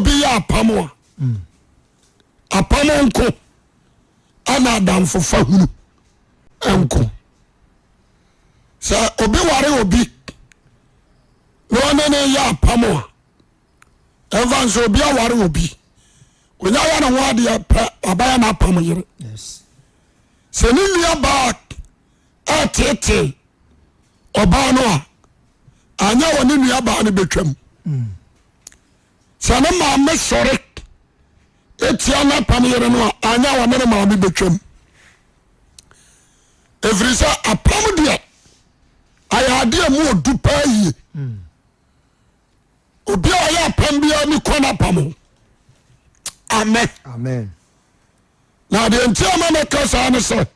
obi yɛ apam a, apam nko ɛna adamfofa hunu nko. Sɛ obi ware obi na ɔne ne yɛ apam a, ɛmfa sɛ obi aware obi, onya yɛ ne ho adeɛ pɛ, wabɛyɛ n'apam yere. Sɛ ne nua baa ɛtetee ɔbaa no a, anyɛ wɔ ne nua baa no bɛtwam. Sɛ ne maame sɔre etia n'apam yere no a, anyɛ wɔ ne ne maame bɛtwam, ɛfiri sɛ apam deɛ ayɛ adeɛ mu ɔdu paa yie. Obi a ɔyɛ apam biara ne kɔ n'apam ho. Amen. Amen. Na deɛ nti ama mɛka saa ne sɛ,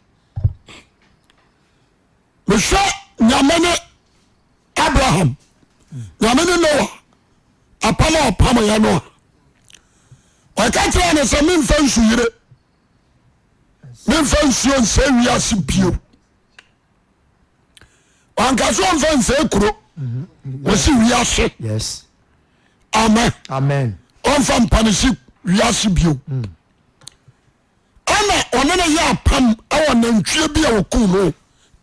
mehwɛ Nyame ne Abraham, Nyame ne Noah apam a ɔpam yɛ no a, ɔka kyerɛ no sɛ memfa nsuyire, memfa nsuo nsɛ wiase bio. Wanka sɛ ɔmfa nsɛ kuro, wɔsi wiase. Amen. Amen. Ɔmfa mpanisi wiase bio. Ɛna ɔne no yɛ apam ɛwɔ nantwie bi a wɔkum no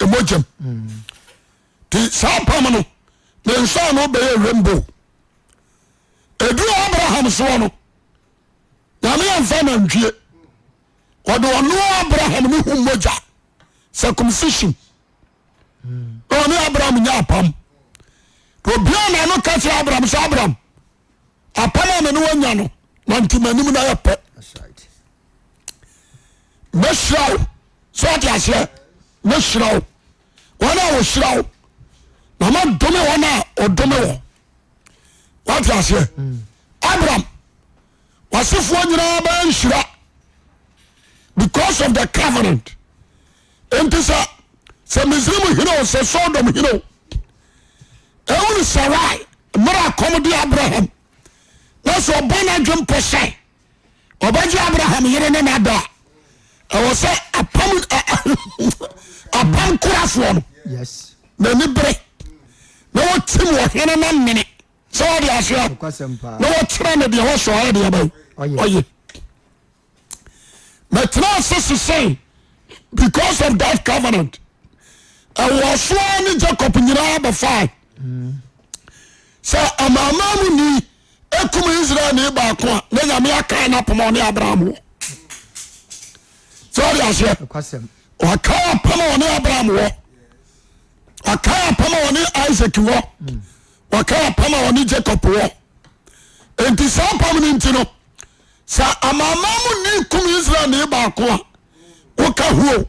mogyam. Nti saa apam no ne nsa no bɛyɛ rainbow. Ɛduru Abraham soɔ no, Nyame amfa nantwie, ɔde ɔno Abraham ne ho mogya, circumcision, na ɔne Abraham nya apam. Obia na no ka kyerɛ Abraham sɛ, Abraham, apam a mene wanya no, nante m'anim na yɛ pɛ, mɛhyira wo. Sɛ ɔte aseɛ, mɛhyira wo wɔn a wɔhyira wo, na madome wɔn a ɔdome wɔ. Wate aseɛ? Abraham wasefoɔ nyinaa bɛyɛ nhyira because of the covenant. Nti sɛ Misrim hene o, sɛ Sodom hene o, ɛwunu Sarai mmerɛ akɔm de Abraham na sɛ ɔbɔ no adwe mpɔ sɛ ɔbɛgye Abraham yere ne nada a, ɛwɔ sɛ apam korafoɔ no n'ani bere na wɔtim ɔhene no mene sɛ wɔde aseɛ na wɔkyerɛ no deɛ wɔsɔ ɔyɛ deɛ bɛyɛ ɔyɛ. Mɛtena ase sesɛn because of that covenant. Ɛwɔ soa ne Jacob nyinaa bɛfae sɛ amaamaa mu ni ekum Israel ni baako a, na Nyame aka n'apam a ɔne Abraham wɔ. Sɛ ɔde aseɛ, waka apam a ɔne Abraham wɔ, waka apam a ɔne Isaac wɔ, waka apam a ɔne Jacob wɔ. Nti saa apam no nti no, sɛ amanaman mu ni kum Israel ni baako a, woka huo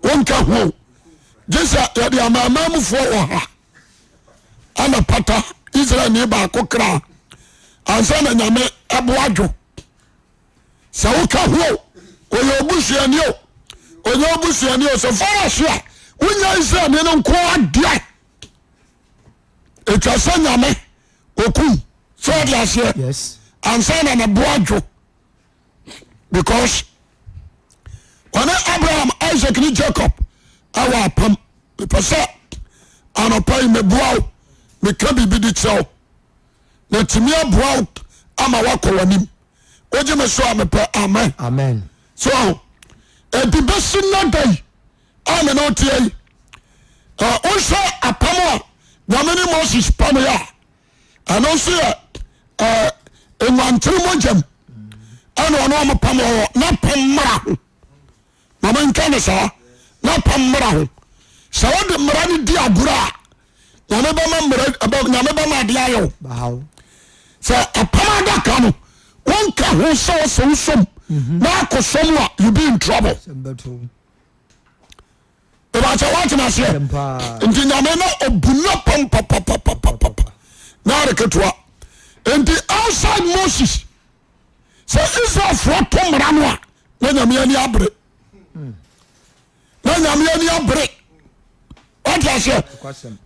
wonka huo, gye sɛ yɛde amanaman mufoɔ wɔ ha ana pata Israel ni baako kra ansa na Nyame ɛboa dwo. Sɛ woka huo, ɔyɛ obusuani o, ɔnyɛ obusuani o, sɛ fara so a wonya Israel ni no nko adeɛ, ɛtwa sɛ Nyame okum sɛ ɔde aseɛ ansa na ne bo adwo, because ɔne Abraham, Isaac ne Jacob ɛwɔ apam. Mepɛ sɛ anɔpa yi meboa wo, meka biribi de kyerɛ wo na tumi aboa wo ama woakɔ w'anim. Wogye me so a, mepɛ amen. Amen. So ɛde bɛsi nna da yi a me ne woteɛ yi, wohwɛ apam a Nyame ne Moses pam yɛ a, ɛno nso yɛ nwantere mogyam ɛna ɔne ɔmo pam wɔ na pam mmara ho. Ma menka ne saa, na pam mmara ho. Sɛ wode mmara no di agorɔ a, Nyame bɛma mmara, Nyame bɛma adeɛ ayɛ wo. Sɛ apam adaka no wonka ho sɛ wɔsɛ wosom na akɔsɔm a, you be in trouble. Ìbàkyɛ wọ́n aseɛ nti Nyame na ɔbu na pam papapapapapa na ade ketewa. Nti outside Moses, sɛ Israelfoɔ to mmara no a, na Nyame ani abere, na Nyame ani abere. Wọ́n aseɛ,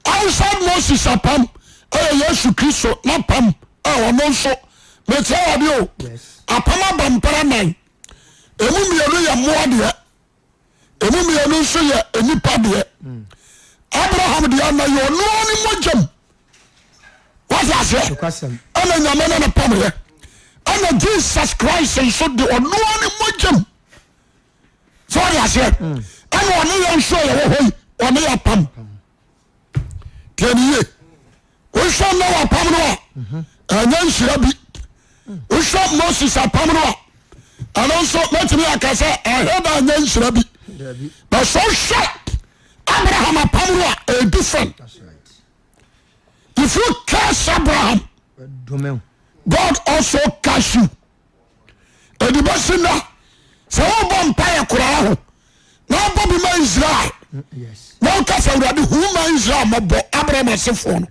outside Moses apam ɛyɛ Yesu Kristo n'apam a ɔno nso mekyerɛ wade o, apam aba mpara nan, emu mmienu yɛ mmoa deɛ, emu mmienu nso yɛ nnipa deɛ. Abraham deɛ na yɛ ɔnoa ne mogyam. Wate aseɛ? Ɛna Nyame ne no pamyɛ. Ɛna Jesus Christ nso de ɔnoa ne mogyam sɛ ɔde aseɛ ɛna ɔne yɛn nso a yɛwɔ hɔ yi ɔne yɛ apam. Tiɛ ne yie. Wohwɛ Noah apam no a ɛnyɛ nhyira bi. Wohwɛ Moses apam no a ɛno nso mɛtumi aka sɛ ɛhɛ da ɛnyɛ nhyira bi. Na sɛ wohwɛ Abraham apam no a ɛyɛ different. If you curse Abraham, God also curse you. Ɛde bɛsi nna sɛ wobɔ mpaeɛ koraa ho na wobɔ bi ma Israel na woka sɛ Awurade hu ma Israel mmɔbɔ Abraham asefoɔ no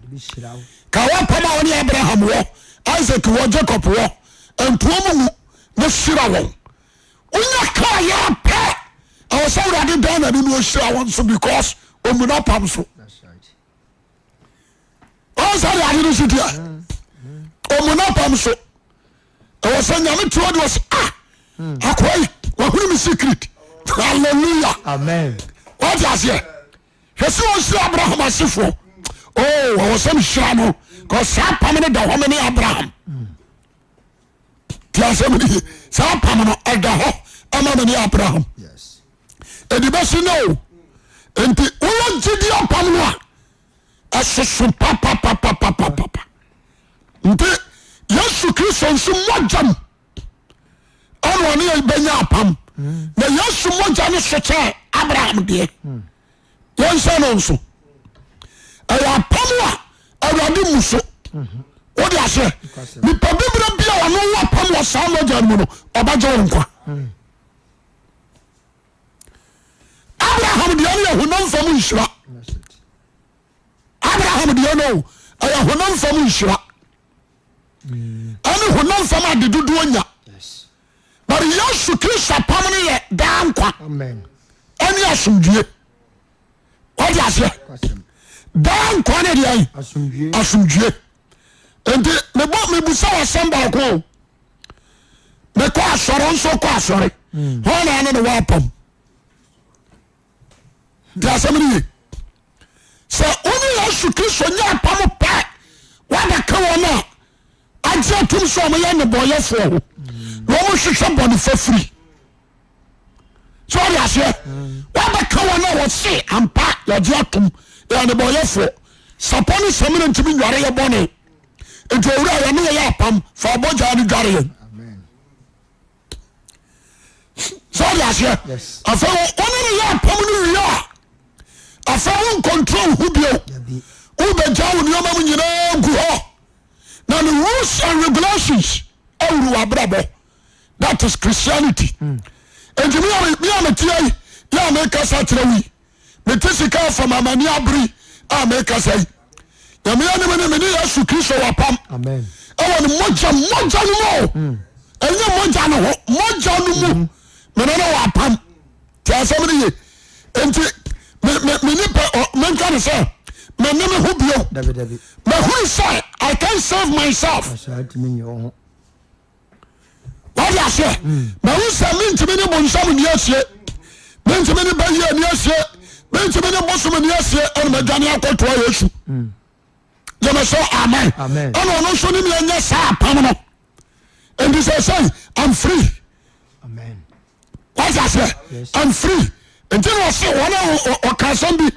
ka woapam a wone Abraham wɔ Isaac wɔ Jacob wɔ ntoɔ mu mu na hyira wɔn wonya kaa yɛ pɛ ɛwɔ sɛ Awurade dan n'ani na ɔhyira wɔn so because ɔmu no apam so. Ɔn sɛ de ade no si teɛ ɔmu no apam so ɛwɔ sɛ nyame te ɔde ɔsɛ ah akoa yi wahunu me secret hallelujah Amen. wate aseɛ hwɛ sɛ ɔhyira Abraham asefoɔ oh ɛwɔ sɛ mehyira no kɔ saa apam no da hɔ me ne Abraham te asɛm no ye saa apam no ɛda hɔ ama me ne Abraham Yes. ɛde bɛsi no o nti woyɛ gyidi apam no a ɛsoso papapapapapa nti Yesu Kristo nso mogyam ɛna ɔne yɛ bɛnya apam na Yesu mogya no so kyɛɛ Abraham deɛ yɛnhyɛ no nso ɛyɛ apam a Awurade mu so wode aseɛ nipa bibire bi a ɔno wɔ apam wɔ saa mogya no mu no ɔbɛgye wo nkwa Abraham deɛ no yɛ honam fam nhyira. Abraham deɛ no ɛyɛ honam fam nhyira ɛne honam fam ade dodoɔ nya. But Yesu Kristo apam no yɛ daa nkwa ɛne asomdwie. Wate aseɛ? Daa nkwa ne deɛ asomdwie. Nti mebɔ mebusa wɔ asɛm baako o. Mekɔ asɔre nso kɔ asɔre. Hɔn na ane ne wɔ apam. Te asɛm no ye. Sɛ wo ne Yesu Kristo nyɛ apam pɛ, woabɛka wɔn a agye atom sɛ wɔyɛ nnebɔneyɛfoɔ ho na wɔhwehwɛ bɔne fafiri. So wɔde aseɛ woabɛka wɔn a wɔse ampa yɛgye atom yɛ nnebɔneyɛfoɔ. Sapɔ ne samina ntumi nnware yɛ bɔne. Nti owura yɛne yɛyɛ apam fa ɔbɔgyaa no dware yɛn. Sɛ ɔde aseɛ afei wone ne yɛ apam no wie a afei wo ncontrol ho bio wobɛgya wo nneɛma mu nyinaa gu hɔ na ne rules and regulations awuru w'abrabɔ that is Christianity nti me a meteɛ yi yɛ a mekasa kyerɛ wo yi mete sika afam amani abere a mekasa yi nyame anim ne mene Yesu Kristo wapam ɛwɔ ne mogya mogya no mu o mm. ɛnyɛ mogya no ho mogya no mu mm-hmm. mene ne wapam te asɛm no ye nti me nipa menka ne sɛ mene me ho bio mahunu sɛ I can save myself wade aseɛ mahu sɛ mentumi ne bonsam nni asie mentumi ne bayie nni asie mentumi ne bosom nni asie ɛna madwane akɔtoa Yesu gyeme sɛ amen ɛna ɔno nso ne meanyɛ saa apam no nti sɛ sɛ I'm free wade aseɛ I'm free nti na ɔse wɔn a ɔka asɛm bi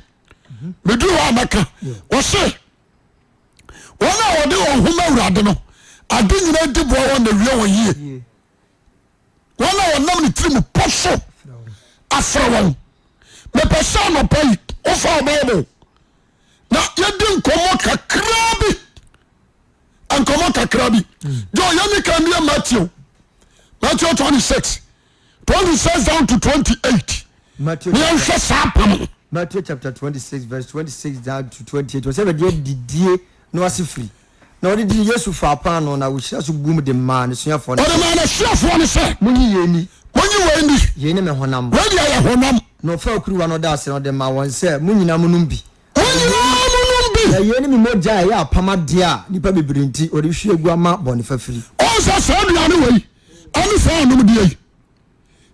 meduru hɔ a mɛka ɔse Wɔn a wɔde wɔn ho ma Awurade no, ade nyinaa di boa wɔn na wie wɔn yie. Wɔn a wɔnam ne tirim pɔ so afrɛ wɔn. Mepɛ sɛ anɔpa yi wofa wo Bible na yɛdi nkɔmmɔ kakraa bi. Nkɔmmɔ kakraa bi. Joe, yɛne kan bia Matthew. Matthew 26. 26 down to 28. Na yɛnhwɛ saa apam no. Matthew chapter 26 verse 26 down to 28. Wɔsɛ Awurade adidie no ase firi. Na ɔde di Yesu faa paanoo na ɔhyira so gum de maa n'asuafoɔ no sɛ. Ɔde maa n'asuafoɔ no sɛ. Monyi yei nni. Monyi wei nni. Yei ne me honam. Wei deɛ yɛ honam. Na ɔfaa kuruwa no ɔda ase na ɔde maa wɔn sɛ, Mo nyinaa monom bi. Mo nyinaa monom bi. Na yei ne me mogya a ɛyɛ apam adeɛ a nnipa bebree nti wɔde hwie agu ama bɔne fafiri. Ɔhu sɛ saa aduane wei ɛne saa anomdeɛ yi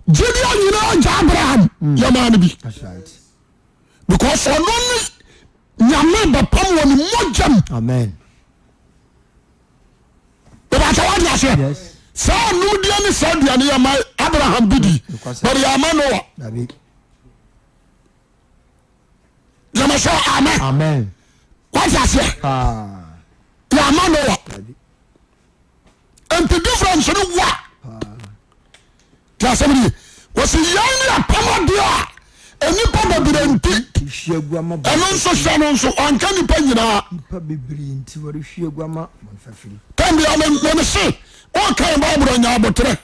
gyidie nyinaa gya Abraham mm. yɛmaa no bi because ɔno ne nyame bɛpam wɔ ne mogya mu. Amen. Ìbàtà wà di aseɛ. Saa anomdeɛ ne saa aduane yɛ ma Abraham bi di, but yɛ ama Noah. Yɛmɛ sɛ amen. Amen. Wate aseɛ? Yɛ ama Noah. Nti difference no wa. Ti asɛm ni wɔsi yɛn ne apam adeɛ a nnipa bebree nti. Ɛno nso hyɛ no nso ɔnka nnipa nyinaa. Tɛm bia meme se wokan Bible anya aboterɛ.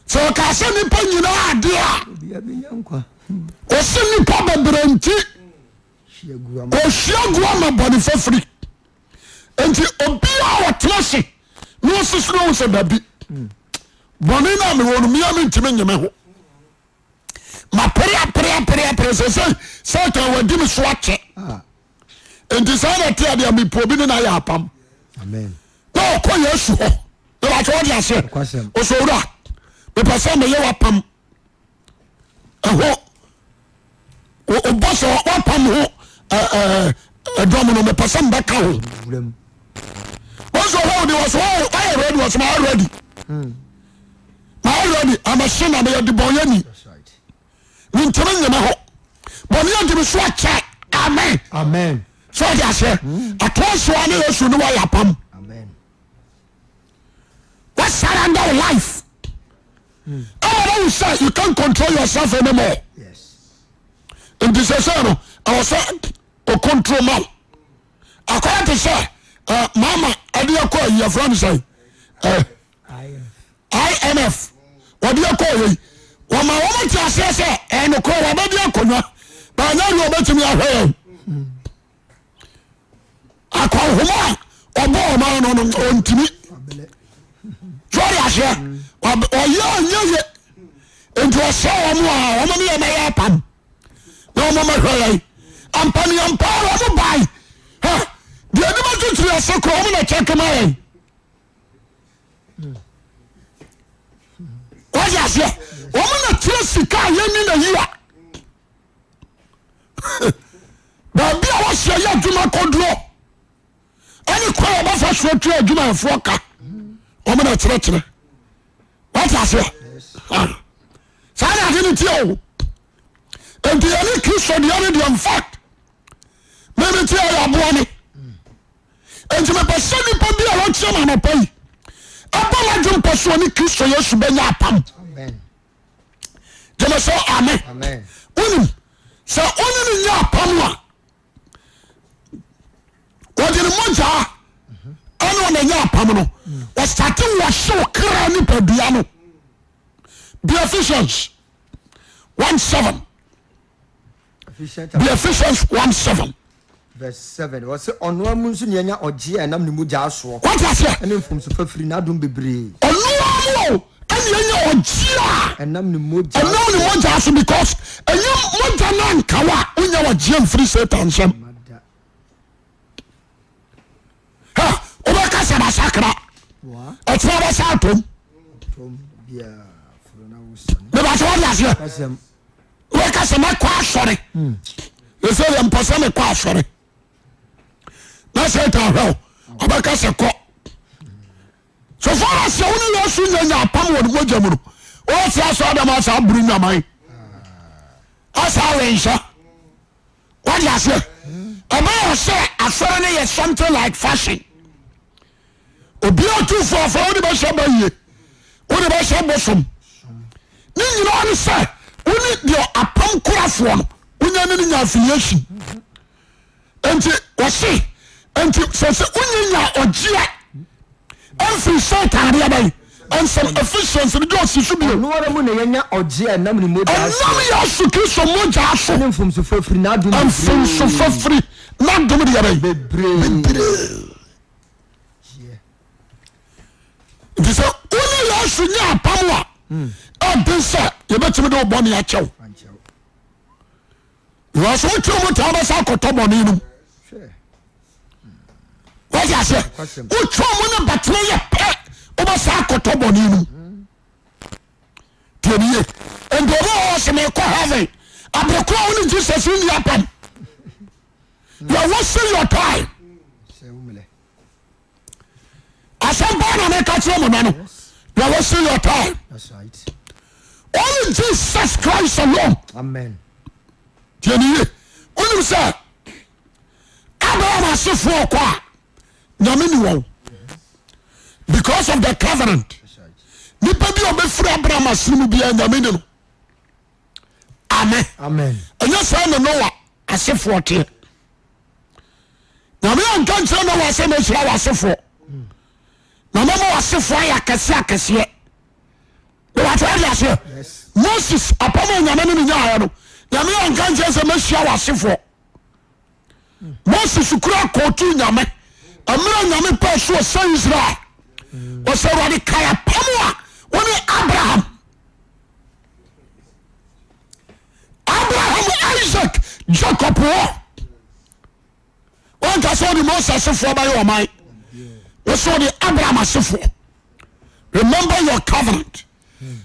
Sɛ ɔkaa sɛ nnipa nyinaa adeɛ a ɔsi nnipa bebree nti ɔhyia gu ama bɔne fafiri. Nti obiara ɔtena ase na ɔsisi no sɛ dabi bɔne no a mewɔ no mia mentumi nye me ho mapere apere apere apere sɛ sɛ Satan wadi me so akyɛ ah. Nti saa na ɛte adeɛ mepɛ obi ne no ayɛ apam na ɔkɔ Yesu hɔ na wakyɛ wɔde aseɛ ɔsɛ owura mepɛ sɛ meyɛ wapam ɛho ɔbɔ sɛ wapam ho ɛdɔm no mepɛ sɛ mbɛka ho wɔsɛ ɔhɔ de wɔsɛ ɔyɛ ready wɔsɛ mayɛ ready mayɛ ready amɛhye na meyɛ debɔnyɛni mentumi nye me ho bɔne adi me so akyɛ amen amen sɛ ɔde aseɛ atoa so a ne Yesu ne wayɛ apam wa surrender your life ɛma na wo sɛ you can't control yourself anymore nti sɛ sɛ no ɛwɔ sɛ o control ma wo akɔyɛ te sɛ mama ɛde akɔ ayi afra no sɛ IMF wɔde akɔ yei wɔma wɔn te aseɛ sɛ ɛnokorɛ wɔbɛde akonnwa baanyɛ deɛ wɔbɛtumi ahwɛ yɛn akɔnhoma a ɔbɔ ɔman no no ɔntumi so ɔde aseɛ ɔyɛ ɔnyɛ ye nti ɔsɛ wɔn a wɔn ne yɛn ayɛ apam na wɔn mɛhwɛ yɛn ampaniampa wɔn bae hɛ deɛ ɛdi bɛ titiri ase kora wɔn na kyɛ kama yɛn. Wọ́n aseɛ wɔn na kyerɛ sika a yɛn ni na yi a baabi a wɔhyɛ yɛ adwuma kɔduro ɛne kwan a wɔbɛfa so atua adwumayɛfoɔ ka wɔn na kyerɛkyerɛ wọ́n aseɛ saa na ade no tie o nti yɛne Kristo deɛ no deɛ in fact mímí ti yɛ aboa mi. Enti mepɛ sɛ nipa bi a wɔkyerɛ no anɔpa yi ɛbɔ n'adwene mpɔ so ɔne Kristo Yesu bɛnya apam. Gyeme sɛ amen. Wonim sɛ ɔne ne nya apam a wɔde ne mogyaa ɛne ɔna nya apam no ɔsate wɔhyew kra nipadua no. Be Ephesians 1:7. The Ephesians 1 7. Verse 7. Wɔsɛ ɔno ara mu nso na yɛanya ɔgyeɛ a ɛnam ne mogya soɔ. Wate aseɛ? Ɛne mfomso fafiri n'adom bebree. Ɔno ara mu o ɛna yɛnya ɔgyeɛ a. Ɛnam ne mogya Ɛnam ne mogya so because ɛnyɛ mogya no anka wo a wonya ɔgyeɛ mfiri Satan nsam. Ha wobɛka sɛ masakra ɔkyena bɛsa atom. Mebɛsɛ wate aseɛ? Wobɛka sɛ mɛkɔ asɔre ɛsɛ yɛ mpɛ sɛ mekɔ asɔre na satan hwɛ wo ɔbɛka sɛ kɔ so far as sɛ wo ne Yesu nya nya apam wɔ ne mogya mu no wɔsɛ asɔ adam asa aburu nwaman asa awe nsa wode aseɛ ɛbɛyɛ sɛ asɔre no yɛ something like fashion Obi a ɔtu fo afa wode bɛhyɛ ba yie wode bɛhyɛ bosom ne nyinaa ne sɛ wone deɛ apam korafoɔ no wonya ne no nya affiliation nti wɔse nti sɛ sɛ wonya nya ɔgyeɛ ɛmfiri satan adeɛ bɛyi nsɛm Ephesians no gye ɔsi so bio. Ɔno ara mu na yɛnya ɔgyeɛ a ɛnam ne mogya soɔ. Ɛnam Yesu Kristo mogya so. Ɛne mfomso fafiri n'adom bebree. Mfomso fafiri n'adom deɛ bɛyi. Bebree. Bebree. Nti sɛ wo ne Yesu nyɛ apam a, ɛden sɛ yɛbɛtumi de wo bɔne akyɛ wo. Because wotwe mu taa bɛsa akɔtɔ bɔne no mu. Wọ́n aseɛ wotwe mu ne bɛtena yɛ pɛ wobɛsa akɔtɔ bɔne no mu. Tiɛ ni yie. Nti obi wɔ hɔ sɛ mekɔ heaven abere koro a wo ne Jesus nni apam. You are wasting your time. Asɛm paa na meka kyerɛ mo nɛ no. You are wasting your time. That's right. Only Jesus Christ alone. Amen. Tiɛ ni yie. Wonim sɛ Abraham asefoɔ kɔ a nyame ni wɔn because of the covenant. That's right. Nipa bi a ɔbɛfiri Abraham asene mu biara nyame ni no. Amen. Amen. Ɛnyɛ saa na Noah asefoɔ teɛ. Nyame anka nkyerɛ Noah sɛ mɛhyira w'asefoɔ na mɛma w'asefoɔ ayɛ akɛseɛ akɛseɛ. Na wate ade aseɛ. Moses apam a Nyame ne ne nyaeɛ no, Nyame anka nkyerɛ sɛ mɛhyira w'asefoɔ. Moses kura kɔɔtu Nyame mmerɛ Nyame pɛɛ so ɔsɛ Israel. Ɔsɛ Awurade kae apam a wɔne Abraham Abraham, Isaac, Jacob wɔ. Wɔnka sɛ ɔde Mose asefoɔ bɛyɛ ɔman. Wɔsɛ ɔde Abraham asefoɔ. Remember your covenant.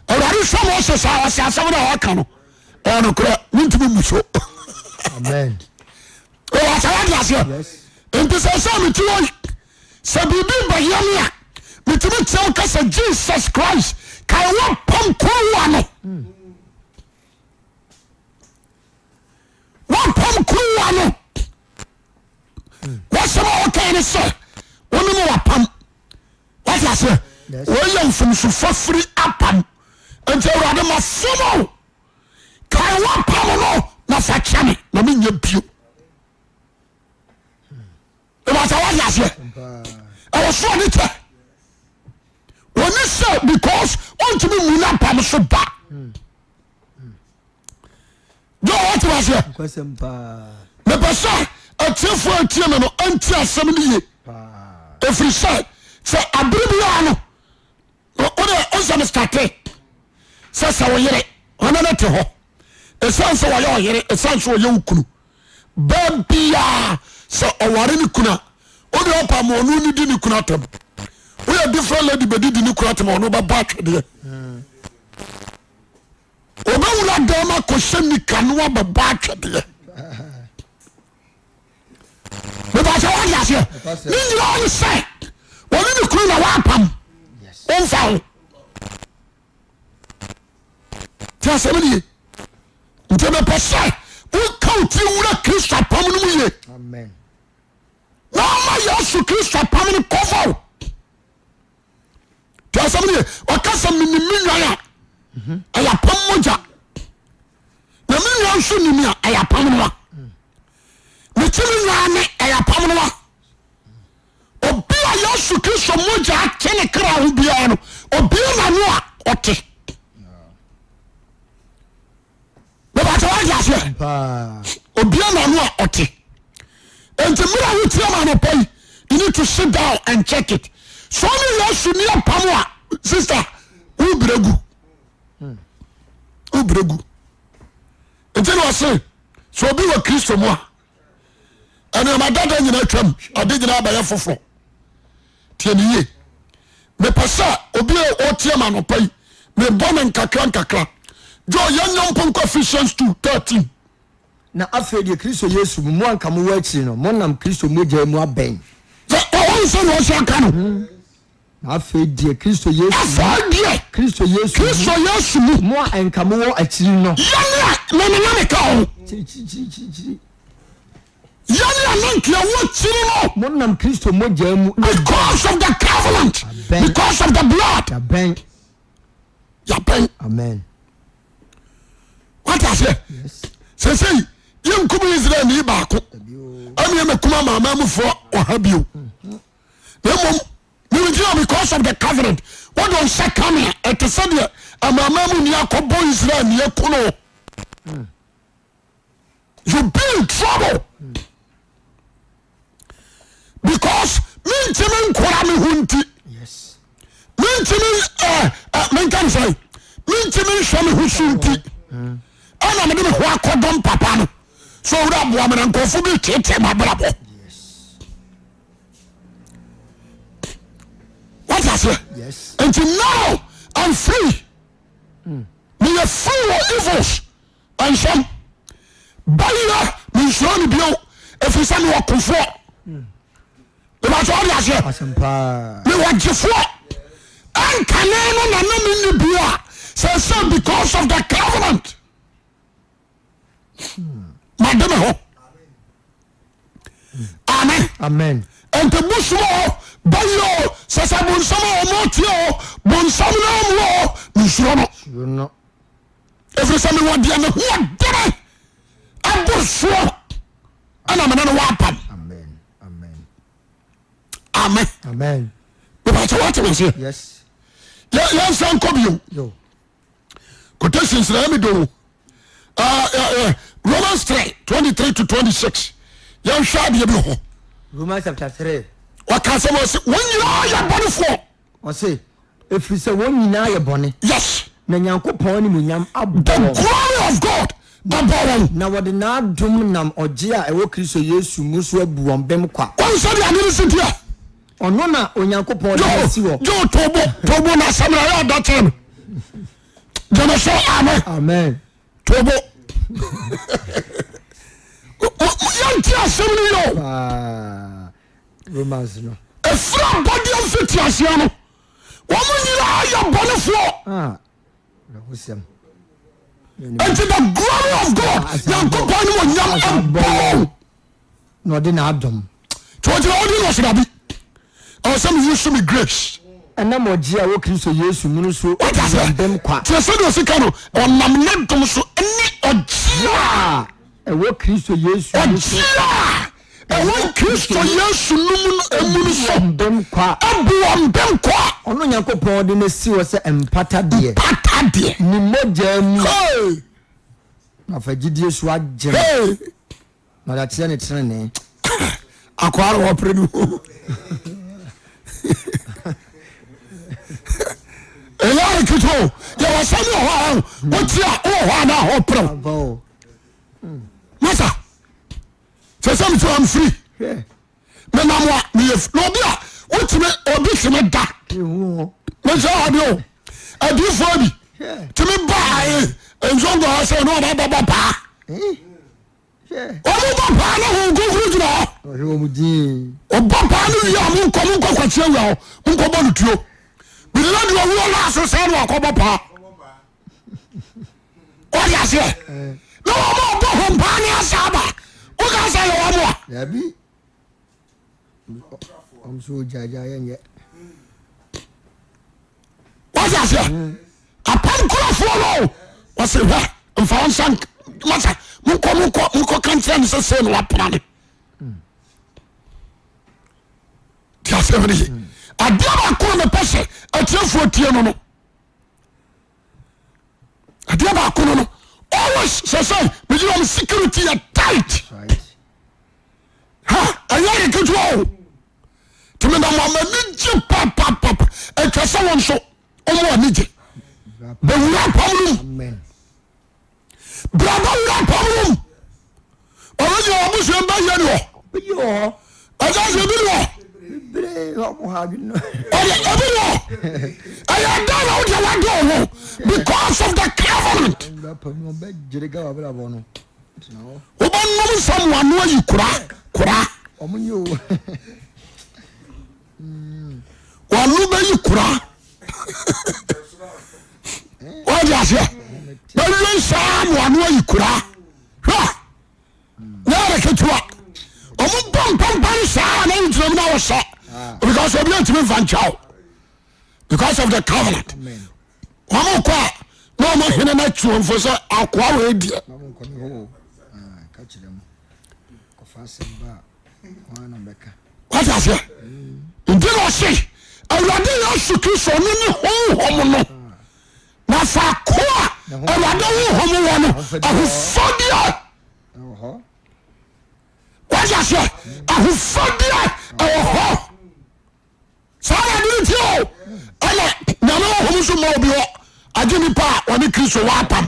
Awurade hwɛ Mose saa ɔsɛ asɛm no a ɔka no ɛyɛ nokorɛ mentumi mmu so. Amen. Ɔwɔ asɛ wade aseɛ. Nti sɛ sɛ mete hɔ yi sɛ biribi bɛyɛ me a metumi team ka sɛ Jesus Christ kae wapam kuruwa no. Wapam kuruwa no. Wasɛm a wɔkae ne sɛ wɔne mu wapam. Wate aseɛ? Wɔyɛ mfomso fafiri apam. Nti Awurade ma fom o. Kae wapam no na fa kyɛ me na menyɛ bio. Ìbàtà wate aseɛ? Ɛwɔ so ɔde kyɛ. Wɔni sɛ because ɔntumi mu n'apam so da. Jọ wate aseɛ? Mepɛ sɛ atiefoɔ a atie me no nti asɛm no yie. Ɛfiri sɛ sɛ abere biara no wode ɔsɛ me state sɛ sɛ wo yere ɔne no te hɔ ɛsiane sɛ wɔyɛ ɔyere ɛsiane sɛ ɔyɛ wo kunu baa biaa sɛ ɔware ne kunu a wode ɔpa ma ɔno ne di ne kunu atam woyɛ different lady bɛdidi ne kunu atam ɔno bɛbɔ atwedeɛ ɔbɛwura dɛm akɔhyɛ nika no abɛbɔ atwedeɛ mebɛsɛ wode aseɛ ne nyinaa ne sɛ ɔne ne kunu na woapam womfa ho nti asɛm ne ye nti mepɛ sɛ woka wo tiri wura Kristo apam no mu ye na ɔma Yesu Kristo apam no kɔfa wo nti asɛm no ye ɔka sɛ menim me nwan a ɛyɛ apam mogya na me nua nso nim a ɛyɛ apam no a mekyi me nua ne ɛyɛ apam no a obi a Yesu Kristo mogya ate ne kra ho biara no obie n'ano a ɔte bɛbɛtɛ wagye aseɛ obie n'ano a ɔte nti mmerɛ a wotie ma anɔpa yi you need to sit down and check it so ɔne Yesu ni apam a sister wobrɛ gu wobrɛ gu nti na ɔse sɛ obi wɔ Kristo mu a nneɛma dada nyina atwam ade nyina abɛyɛ foforɔ tie ne yie mepɛ sɛ obi a ɔtie ma anɔpa yi mebɔ no nkakra nkakra jo yɛnyɛ mpo nkɔ Ephesians 2 13 Na afei deɛ Kristo Yesu mu, mo a anka mowɔ akyiri no, monam Kristo mogya mu abɛn. Sɛ ɔwɔ nsɛ na ɔhyɛ aka no. Na afei deɛ Kristo Yesu mu. Afei deɛ. Kristo Yesu mu. Kristo Yesu mu. Mo a anka mowɔ akyiri no. Yɛn a na ne na meka ho. Kyirikyirikyirikyiri. Yɛn a na nka yɛwɔ akyiri no. Monam Kristo mogya mu. Because of the covenant. Abɛn. Because of the blood. Yɛabɛn. Yɛabɛn. Amen. Wate aseɛ? Sɛsɛyi yɛnkum Israelni baako ɛne ɛmɛkum amanamanmufoɔ ɔha bio. Na mmom Meregye because of the covenant. Wode wo nsa ka me a, ɛte sɛ deɛ amanaman mu ni akɔbɔ Israel ni aku no. You be in trouble. Because mentumi nkora me ho nti. Mentumi eh, eh, menka ne sɛ mentumi nhwɛ me ho so nti. Ɛna mede me ho akɔdɔm papa no. So owura boa me na nkurɔfo bi teetee m'abrabɔ. Wate aseɛ? Nti now I'm free. Meyɛ free wɔ evils nsɛm. Bɛyɛ mensuro no bio ɛfiri sɛ mewɔ kofoɔ. Ìbàtí wọ́n di aseɛ. Mewɔ gyefoɔ. Ɛnkane no na na menni bi a sɛsɛ because of the covenant made me ho. Amen. Amen. Nti bosom o bayi o sɛsɛ bonsam a ɔmo tie o bonsam na ɔmo o mesuro no. Suro no. Ɛfiri sɛ mewɔ deɛ ne ho ɔdene ɛboro soɔ ɛna mene no wɔ apam. Amen. Amen. Amen. Amen. Bɛbɛkyɛ wate me aseɛ. Yes. Yɛnsa nkɔ bio. Yo. Quotations na ɛmi do. Romans 3 23 to 26. Yɛnhwɛ adeɛ bi hɔ. Romans chapter 3. Wɔka sɛ wɔn se wɔn nyinaa yɛ bɔnefoɔ. Ɔse, ɛfiri sɛ wɔn nyinaa yɛ bɔne. Yes. Na Nyankopɔn animuonyam abɔ The wɔn. glory of God abɔ wɔn. Na wɔde n'adom nam ɔgye a ɛwɔ Kristo Yesu mu so abu wɔn bem kwa. Wɔn sɛ deɛ ade no si teɛ. Ɔno na Onyankopɔn de asi hɔ. Joe tobo tobo na asɛm na ɛyɛ ɔda kyɛn no. Gyeme so amen. Amen. Tobo. Yɛnte asɛm no yɛ o. Paa. Romans no. Ɛfiri abɔdeɛ mfitiaseɛ no, wɔn nyinaa yɛ bɔnefoɔ. Ah, awerɛhosɛm. Nti the glory of God, Nyankopɔn ne wɔnyam ɛbɔ wɔn. Na ɔde n'adom. Tí wɔgyina hɔ di na ɔsɛ dabi, ɛwɔ sɛ mi use mi grace. Ɛnam ɔgye a ɛwɔ Kristo Yesu mu no so Wate aseɛ? wɔn bem kwa. Tiɛ sɛdeɛ ɔsi ka no, ɔnam ne dom so ne ɔgye a. Ɛwɔ Kristo Yesu mu so. Ɔgye a ɛwɔ Kristo Yesu no mu no mu no so. Abu wɔn bem kwa. Abu wɔn bem kwa. Ɔno Onyankopɔn de no asi hɔ sɛ mpata deɛ. Mpata deɛ. Ne mogya mu. Hey! Na ɔfa gyidie so agye no. Hey! Na ɔde akyerɛ ne tenenee. Akwaa na wɔpere no o. Ɛyɛ ade ketewa o. Yɛwɔ asɛm bi wɔ hɔ a wote a wowɔ hɔ a na ahɔ pere wo. Masa, sɛ sɛ mete I'm free. Menam a meyɛ na obi a wotumi obi tumi da. Mekyerɛ ade o. Adiifoɔ bi tumi ba ayi nzongo hɔ sɛ ɔne ɔba bɛbɔ paa. Wɔn bɔ paa na wɔn nkonkoro gyina hɔ. Ɔbɔ paa no wie a mo nkɔ mo nkɔ kwakye awia hɔ mo nkɔ bɔ no tuo. Bìrì na deɛ ɔwuo laaso sɛ na wakɔ bɔ paa. Wɔde aseɛ na wɔn a ɔbɔ ho paa ne asa aba. Woka sɛ yɛ wɔn a. Dabi. Wɔn nso gyaagyaa yɛn yɛ. Wɔde aseɛ apam nkurɔfoɔ no wɔsi hwɛ nfa wɔn nsa masa monkɔ monkɔ monkɔ ka nkyerɛ no sɛ sei na wapena ne. Ti aseɛ no ye adeɛ baako a mepɛ sɛ atiefoɔ tie no no adeɛ baako no no always sɛ sɛ megye wɔn security yɛ tight ha ɛyɛ yɛ ketewa o tìmí na mo ani gye papapapa atwa sɛ wɔn nso wɔn ani gye bɛwura apam no mu bra bɛwura apam no mu ɔbɛgyina wɔn abusua bɛyɛ ni hɔ ɛgya sɛ ebi ni hɔ ɔde ebi ni hɔ ɛyɛ dan na ɔde wade ɔho because of the covenant wobɛnom nsɛm wano ayi kora kora wano bɛyi kora wode aseɛ bɛwie nsaa ma wano ayi kora hwɛ na yɛrɛ ketewa ɔmo bɔ mpampa no saa na wogyina mu na wɔsɛ because obi antumi mfa nkyɛw because of the covenant wɔn kɔ a na wɔn hene no atwi wɔn fo sɛ akoa wɔ adiɛ wate aseɛ nti na ɔse awurade yesu kristo ɔno ne honhom no na faako a awurade honhom wɔ no ahofadeɛ wate aseɛ ahofadeɛ ɛwɔ hɔ saa na ade no tie o ɛna nyame honhom nso ma obi hɔ agye nipa a ɔne kristo wɔ apam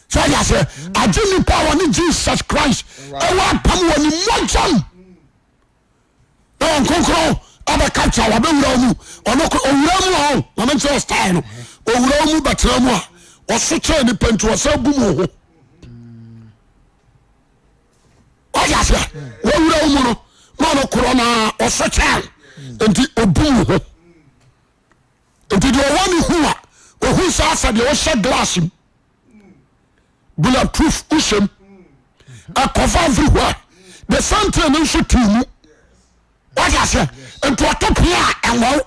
sɛ ɔde aseɛ agye nipa a ɔne jesus christ ɛwɔ apam wɔ ne mogyam na wɔn kronkron abɛka kyerɛ wabɛwura mu ɔno owura mu a ɔ na menkyerɛ style no owura mu bɛtena mu a ɔso kyerɛ nipa nti ɔsɛ bu mu ho wọ́n yà sẹ́ wọ́n wúra mu no náà ɔno korɔ náà ɔso kyɛn nti obu mu ho. Nti deɛ ɔwɔ ne hu a ohu saa sɛ deɛ wohyɛ glass mu bullet proof wohyɛ mu ɛkɔfa everywhere the same thing no nso tii mu wate aseɛ nti ɔto pea a ɛnwɔw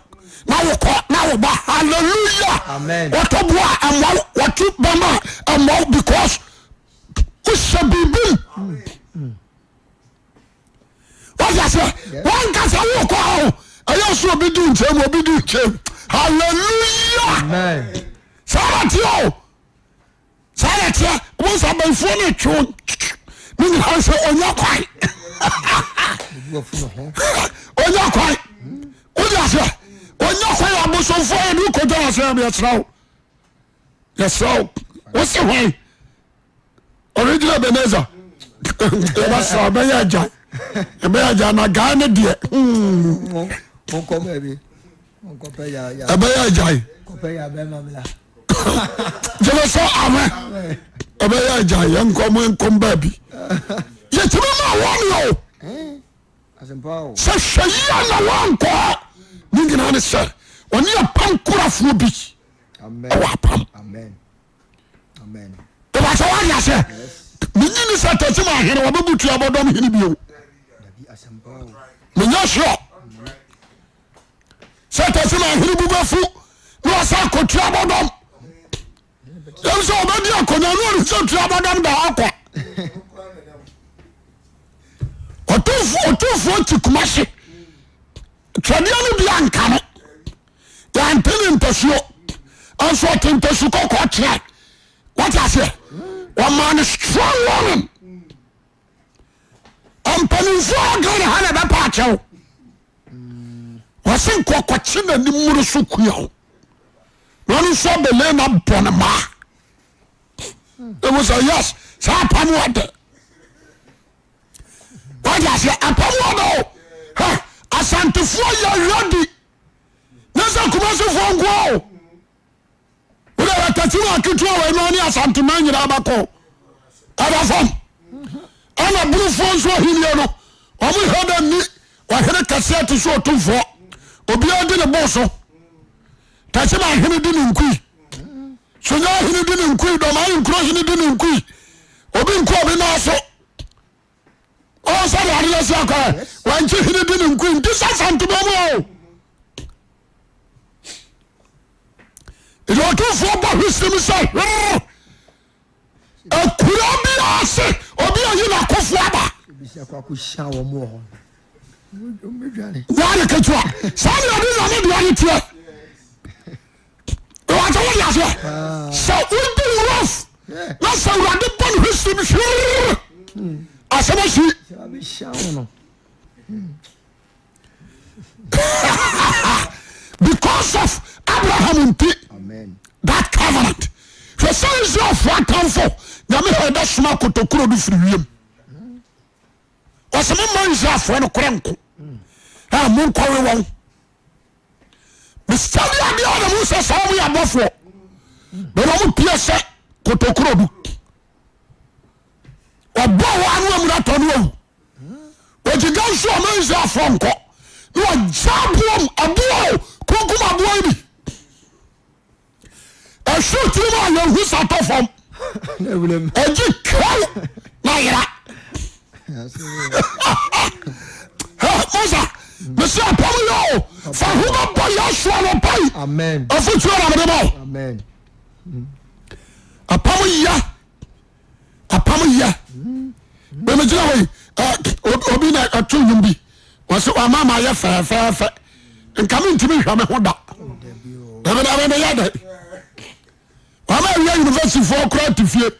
na wokɔ na woba hallelujah wɔtɔ boa a ɛnwɔw wɔto bɛma a ɛnwɔw because wohyɛ biribi mu wate aseɛ wankasa wokɔ hɔ ɛyɛ so obi di nkyɛn mu obi di nkyɛn mu hallelujah saa na teɛ o saa na teɛ wɔn sɛ abɛnfoɔ no twe ne nyinaa sɛ onya kwan onya kwan wode aseɛ onya kwan abosomfoɔ yɛ de wokɔgya wɔ sɛ yɛsrɛ wo yɛsrɛ wo wo se hwan original Ebenezer yɛbɛsrɛ wo bɛyɛ agya ɛbɛyɛ agya na gaa ne deɛ ɛbɛyɛ agyae gyeme sɛ amɛ ɛbɛyɛ agya yɛnkɔ mo nkɔm baabi yɛtumi ma wɔn yɛ o sɛ hwɛ yia na wɔnkɔ hɔ ne nyinaa ne sɛ ɔne apam kurafoɔ bi ɛwɔ apam ɛbɛsɛ wɔde aseɛ menyi ne sɛ tɛsi ma ahene wɔbɛbu tua bɔdɔm hene bio menyɛ sure sɛ tɛsi ma ahene bu bɛfu na wɔsɛ akɔtua bɔdɔm yɛm sɛ wɔbɛdi akɔnya ne ɔne sɛ tua bɔdɔm da hɔ kwa ɔtumfoɔ ti kuma se twɛdeɛ no bi anka no yɛante ne ntasuo nso ɔte ntasu kɔkɔɔ kyerɛ wate aseɛ wɔmaa no strong warning mpanimfoɔ a Ghana ha na ɛbɛpa akyɛw wɔse nkɔkɔkye n'anim mmoro so kua wo na ɔno nso abɛlɛ na bɔ ne maa ɛmu sɛ yes saa apam wɔ dɛ wate aseɛ apam wɔ dɛ o hɛ asantefoɔ yɛ ready ne sɛ kumasifoɔ nkoa o wode wɔtakyi no aketewa wɔ ɛno ne asanteman nyinaa bɛkɔ ɛda fam ɛna burufoɔ nso ahennie no wɔn hɛ dɛ nni ɔhene kɛseɛ te sɛ ɔtumfoɔ obiara di ne bo so takyi ma ahene di ne nkui sonya ahene di ne nkui dɔm ayi nkuro hene di ne nkui obi nku obi nan so ɔwɔ sɛ de adeɛ si akɔ wankye hene di ne nkui nti sɛ santoma mu o ɛdi ɔtumfoɔ bɔ hwesɛm sɛ hwerr akura bi ase obi ayi n'akofoɔ aba nyɛ ketewa saa ne ɔde nyame deɛ ne teɛ ìwádìí wọ́n di aseɛ sɛ wodi rough na sɛ awurade bɔ ne hwesɛm hwerr asɛm asi because of Abraham nti that covenant hwɛ sɛ Israelfoɔ atamfo nyame hɛ dɛ soma kotokuro do firi wiem ɔsɛ moma Israelfoɔ no korɛ nko a monkɔwe wɔn mesɛde adeɛ ɔna mu sɛ saa ɔmo yɛ abɔfoɔ bɛrɛ ɔmo pie sɛ kotokuro do ɔbɔ wɔ ano amuna tɔ no awu Ɔgyigya nso ɔma Israelfoɔ nkɔ na ɔgya aboɔ mu aboɔ o kunkum aboɔ yi bi ɛhwe tirim a yɛnhu sa tɔ fam ɛgye kaw na yera Musa mesi apam yɛ o fa ho bɛbɔ Yɛsua no pai afotuo na mede ma o apam yɛ apam yɛ bɛmɛgyina hɔ yi obi na ɛto nnwom bi wɔsɛ wama ma yɛ fɛɛfɛɛfɛ nka me ntumi nhwɛ me ho da dɛbɛdɛbɛ meyɛ dɛ wama awia university foɔ koraa te fie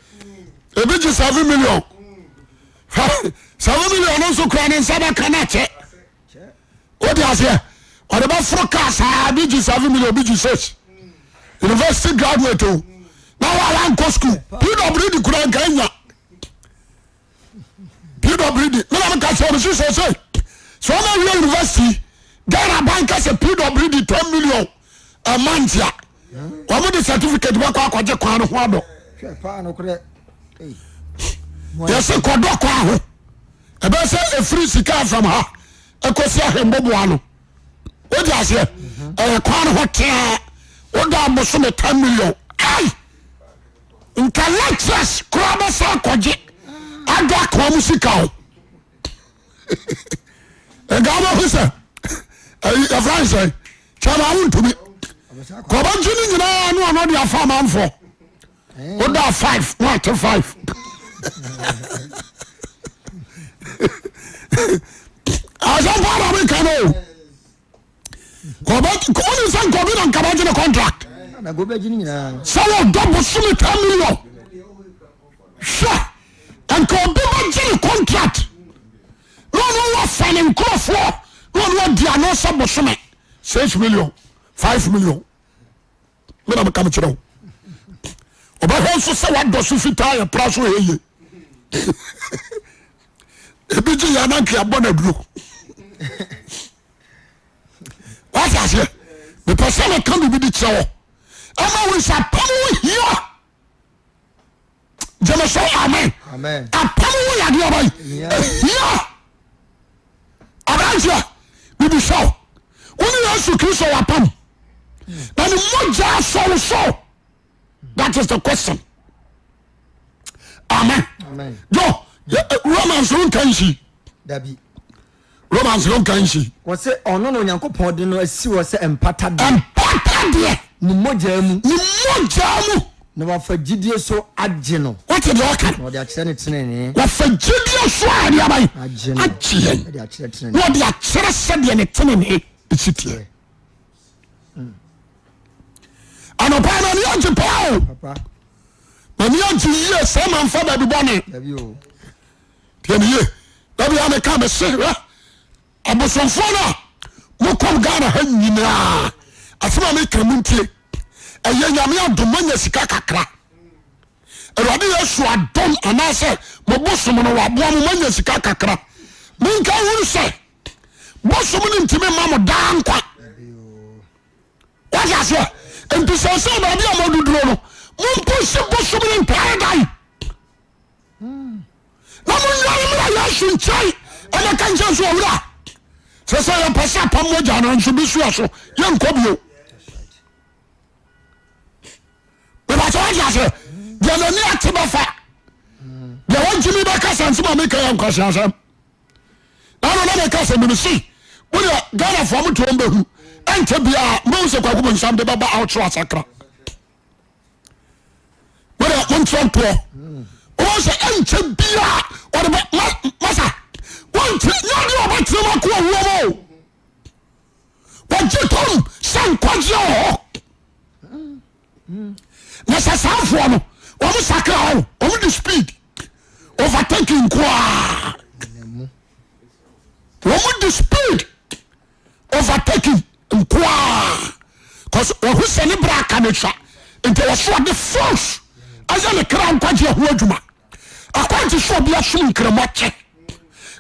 ebi gye 7 million 7 million no nso koraa ne nsa bɛka no akyɛ wode aseɛ ɔde bɛforo kaa saa bi gye 7 million bi gye 6 university graduate o na wa wankɔ school pwd kura nka nya pwd mena meka kyerɛ me sisɛ sɛ sɛ ɔma wie university Ghana ban ka sɛ pwd 10 million a month a wɔn de certificate bɛkɔ akɔgye kwan no ho adɔ yɛsɛ kɔdɔ kwan ho ɛbɛyɛ sɛ ɛfiri sika afam ha ɛkɔsi ahemboboa no wode aseɛ ɛyɛ kwan no ho tea. Woda abosome 10 million. Ai! Nka lecturers koraa bɛsa akɔgye adɔ akoa mu sika o. Nka wobɛhu sɛ ɛyi yɛfrɛ ne sɛ kyɛma wontumi kɔbɛgye no nyinaa ne ɔno de afa amanfoɔ. Woda 5 na ate 5. Asɛm paa na meka no o. Wonim sɛ nka obi na nka bɛgye ne contract sɛ wɔdɔ bosome 10 million hwɛ nka obi bɛgye ne contract na ɔno wafa ne nkurɔfoɔ na ɔno adi ano sɛ bosome 6 million 5 million mena meka mekyerɛ wo ɔbɛhwɛ nso sɛ wadɔ so fitaa yɛ pra so ɛyɛ ebi gye yɛ ananke abɔ no aduro wate aseɛ mepɛ sɛ meka biribi de kyerɛ wɔ ɛma wo sɛ apam wo hia gyeme so amen apam wo yadeɛ ɔbɛyi ɛhia aberanteɛ bibisa wo wone Yesu Kristo wɔ apam na ne mogya asɔ wo so that is the question amen jo Romans no nka nsi Romans no nka nsi wɔsɛ ɔno na Onyankopɔn de no asi hɔ sɛ mpata deɛ mpata deɛ ne mogya mu ne mogya mu na wafa gyidie so agye no wote deɛ ɔka na ɔde akyerɛ ne tenenee wɔfa gyidie so a ɛde aban agye no agye yɛn ɛde akyerɛ tenenee na ɔde akyerɛ sɛdeɛ ne tenenee ɛsi teɛ anɔpa m'ani agye paa o m'ani agye yie sɛ mamfa baabi bɔne tiɛ ne yie dabi a meka me se hwɛ abosomfoɔ no a mokɔm Ghana ha nyinaa asɛm a meka mu ntie ɛyɛ nyame adom manya sika kakra awurade yesu adom anaasɛ mobosom no waboa mo manya sika kakra monka hunu sɛ bosom no ntumi mma mo daa nkwa wate aseɛ nti sɛ sɛ baabi a mɔduduro no mompo si bosom no ntae dan na monware mmra yesu nkyɛn ɛna ka nkyɛn so owura sɛ sɛ yɛpɛ sɛ apam mogya no nso bi soa so yɛnkɔ bio bɛbɛsɛ wate aseɛ deɛ n'ani ate bɛfa deɛ wagyimi bɛka sɛ nsɛm a meka yɛ nkwasi asɛm Nano na meka sɛ mene se wodeɛ Ghanafoɔ mo toɔ mbɛhu ɛnkyɛ biaa mbɛhu sɛ Kwaku Bonsam de bɛba awokyerɛ asakra wodeɛ monkyerɛ ntoɔ wobɛhu sɛ ɛnkyɛ biaa ɔde bɛ masa wɔnkyerɛ nyɛ adeɛ ɔbɛkyerɛ mu ako awuo mu o wɔgye tom sɛ nkwagyeɛ wɔ hɔ na sɛ saafoɔ no wɔn sakra hɔ wɔn de speed overtaking nkoaa wɔn de speed overtaking nkoaa cause wɔn sɛ ne bra aka ne twa nti wɔso ɔde force ɛyɛ ne kra nkwagye ho adwuma akwanti so obi asom nkramu akyɛ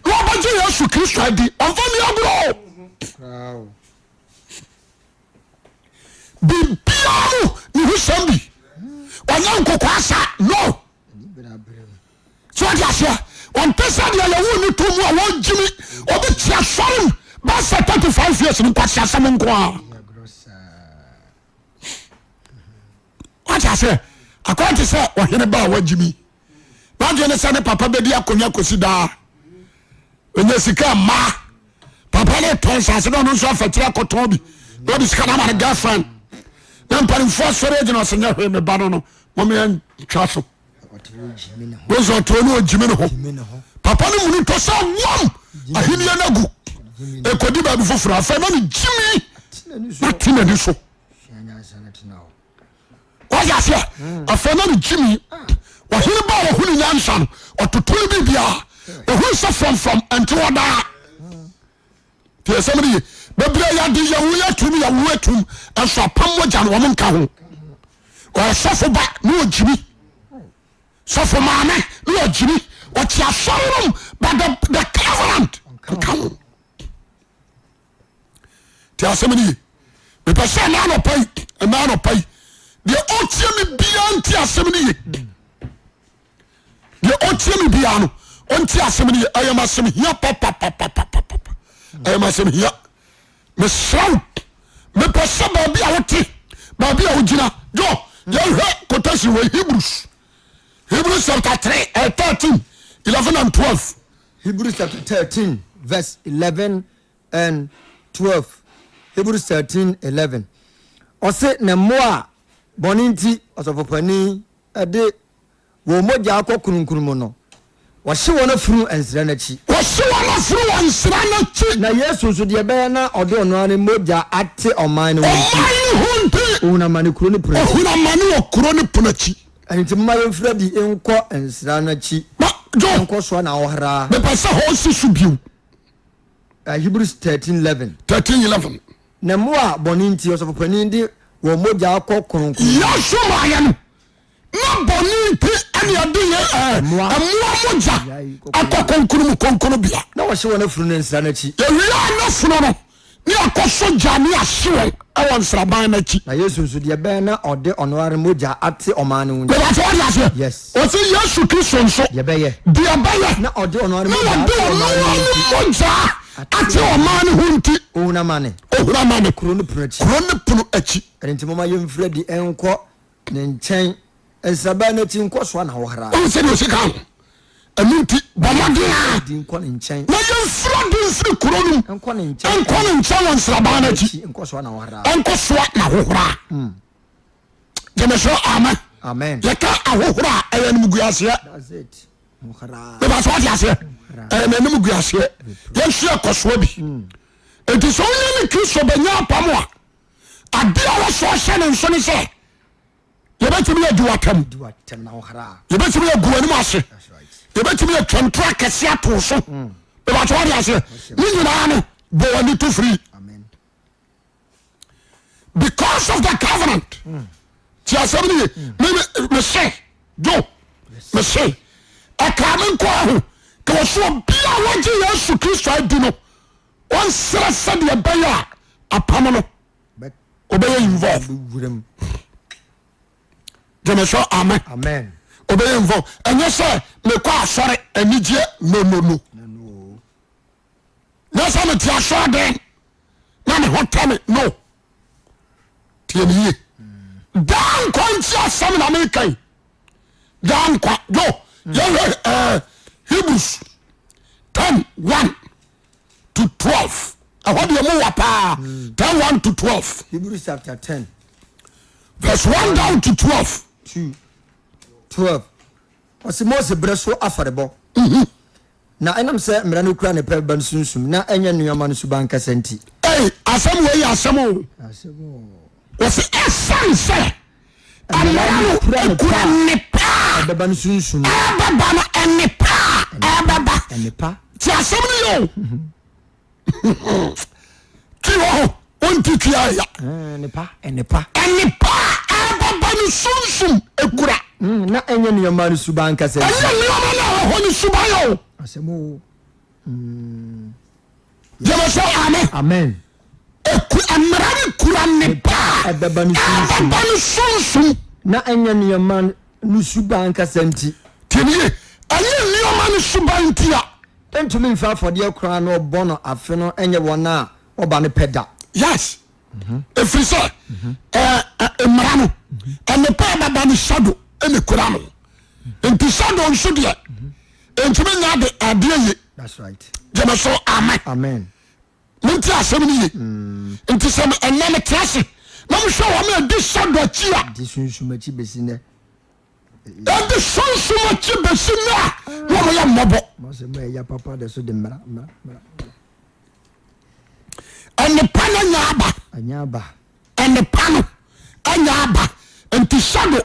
na ɔbɛgye Yesu Kristo adi ɔnfa ni agorɔ. Biribiara mu ne ho sɛm bi ɔnyɛ nkokoa sa no so ɔde aseɛ ɔnte sɛ deɛ yɛwo ne to mu a wɔgyimi obi te asɔre mu bɛsɛ 35 years no nkwasi asɛm nko a wate aseɛ akɔyɛ te sɛ ɔhene ba a wagyimi n'adwene ne sɛ ne papa bɛdi akonnwa kɔsi daa ɛnya sika mmaa papa no tɔn nsase na ɔno nso afatiri akɔtɔn bi na ɔde sika no ama no girlfriend na mpanimfoɔ asɔre agyina ɔsɛ nyɛ hwee me ba no no mɔmea ntwa so wosɛ ɔtoɔ no ɔgyimi ne ho papa no munu tɔ sɛ wɔm ahenniɛ no agu ɛkɔdi baabi foforɔ afei na ne gyimi na te n'ani so wáyé aseɛ afei na ne gyimi ɔhene ba a ɔhunu nyansa no ɔtoto no biribiara ɔhunu sɛ frɔmfrɔm ɛnte hɔ daa te ɛsɛm no ye bebree yɛde yɛwo yɛtum yɛwo atum ɛnso apam mogya no wɔn nka ho ɔyɛ sɔfo ba ne ɔgyimi sɔfo maame ne ɔgyimi ɔte asɔre nom but the covenant nka ho Ti asɛm no ye. Mepɛ sɛ ɛna anɔpa yi, ɛna anɔpa yi, deɛ ɔtie me biara nti asɛm no ye. Deɛ ɔtie me biara no, ɔnti asɛm no ye. Ɛyɛ m'asɛm hia papapapapapa. Ɛyɛ m'asɛm hia. Mesrɛ wo, mepɛ sɛ baabi a wote, Baabi a wogyina jo yɛhwɛ quotation wɔ Hebrews Hebrews chapter 3 eh, 13 11 and 12. Hebrews chapter 13 verse 11 and 12. Hebrews 13 11. Ɔse na mmoa a bɔne nti ɔsɔfopanin de wɔn mogya kɔ kronkron mu no, wɔhye wɔn afunu nsra no akyi. Wɔhye wɔn afunu wɔ nsra no akyi. Na Yesu nso, deɛ ɛbɛyɛ na ɔde ɔno ara ne mogya ate ɔman no ho nti. Ɔman no ho nti. Ɔhunu amane kuro no pono akyi. Ɔhunu amane wɔ kuro no pono akyi. Ɛno nti momma yɛmfiri adi nkɔ nsra no akyi. Na Joe. Nkɔsoa n'ahohora. Mepɛ sɛ hɔ si so bio. Hebrews 13 11. 13 11. Na mmoa a bɔne nti ɔsɔfopanin de wɔn mogya kɔ kronkron. Yesu maayɛ no. Na bɔne nti ɛne ɛde yɛ ɛɛ mmoa mogya akɔ kronkron mu kronkron bea. Na wɔhye wɔn afunu no nsra no akyi. Yɛwia n'afunu no ne akɔ so gya ne ahye wɔn ɛwɔ nsraban no akyi. Na Yesu nso deɛ ɛbɛyɛ na ɔde ɔno ara mogya ate ɔman no ho nti. Mebɛsɛ wɔde aseɛ. Yes. Ɔsɛ Yesu Kristo nso. Deɛ ɛbɛyɛ. Deɛ ɛbɛyɛ. Na ɔde ɔno ara mogya ate ɔman no ho nti. Na ɔde ɔno ara mogya ate ɔman no ho nti. Ohunu amane. Ohunu amane. Kuro no pono akyi. Kuro no pono akyi. Ɛno nti momma yɛmfiri adi nkɔ Ne nkyɛn, nsraban no akyi nkɔsoa na wɔhra. Wohu sɛdeɛ ɔsi ka no? Ɛno nti bɔ mmɔden ara Di nkɔ ne nkyɛn. na yɛmfiri adi mfiri kuro no mu Nkɔ ne nkyɛn. nkɔ ne nkyɛn wɔ nsraban no akyi Nkɔsoa na wɔhra. nkɔsoa n'ahohora. Gyeme so amen. Amen. Yɛka ahohora a ɛyɛ animguaseɛ. That's it. Wɔhra. Bɛba sɛ ɔde aseɛ ɛyɛ n'animguaseɛ. Yɛnso yɛkɔsoa bi. Enti sɛ wonya ne Kristo bɛnya apam a Ade a wɔsɔ hyɛ ne nso ne sɛ yɛbɛtumi adi w'atam, yɛbɛtumi agu w'anim ase, yɛbɛtumi atwa ntoro akɛse ato so. Bɛbɛtɔ wade aseɛ ne nyinaa no bɔ w'ani to firi because of the covenant. Ti asɛm no ye mese jo mese ɛkaa me nkɔ aho ka wɔ so obi a wɔgye Yesu Kristo adi no Ɔnsrɛ sɛdeɛ ɛbɛyɛ a apam no ɔbɛyɛ involve. Gyeme so amen. Amen. Ɔbɛyɛ involve. Ɛnyɛ sɛ mekɔ asɔre anigyeɛ no no no. Nyɛ sɛ mete asɔre dɛn na me ho tɛ me no. Tie me yie. Daa nkwa nti asɛm na meka yi. Daa nkwa yo yɛhwɛ ɛɛ eh, Hebrews 10 1 to 12 ɛhɔ deɛ mu wa paa 10 1 to 12. Hebrews chapter 10 verse 1 down to 12. 2 12 ɔsi Mose berɛ so afɔrebɔ. Na ɛnam sɛ Mmara no kura ne pɛ ba no sunsum, na ɛnyɛ nneɛma no suban ankasa nti. Ei, asɛm wei yɛ asɛm o. Wɔsi ɛsan sɛ Mmara no kura ne pɛ a ɛbɛba no sunsum. Ɛbɛba no ɛne pɛ a ɛbɛba. Ɛne pa. Ti asɛm no yɛ o. Twi wɔ hɔ, wonti twi ayɛ. Ɛne pa, ɛne pa. Ɛne pa a ɛbɛba no sunsum ekura. Na ɛnyɛ nneɛma no suban ankasa nti. Ɛnyɛ nneɛma no a ɛwɔ hɔ no suban o. Asɛm o. Mm. Gyeme sɛ amen. Amen. Eku mmara no kura nnepa a ɛbɛba no sunsum. Ɛbɛba no sunsum. Na ɛnyɛ nneɛma no suban ankasa nti. Tie me yie. Ɛnyɛ nneɛma no suban nti a. Ɛntumi mfa afɔdeɛ koraa na ɔbɔ no afe no nyɛ wɔn a wɔba no pɛ da. Yes. Ɛfiri sɛ mmara no nnepa a ɛbɛba no shadow ɛna ekura no. Nti shadow nso deɛ ɛntumi nyɛ ade adeɛ ye. That's right. Gyeme so amen. Amen. Monte asɛm no ye. Nti sɛ ɛnɛ mete ase na mehwɛ wɔn a ɛdi shadow akyi a. Di sunsum akyi bɛsi nnɛ. Ɛdi sunsum akyi bɛsi nnɛ a na wɔn yɛ mmɔbɔ. Nnepa no anya aba. Nnepa no anya aba. Nti shadow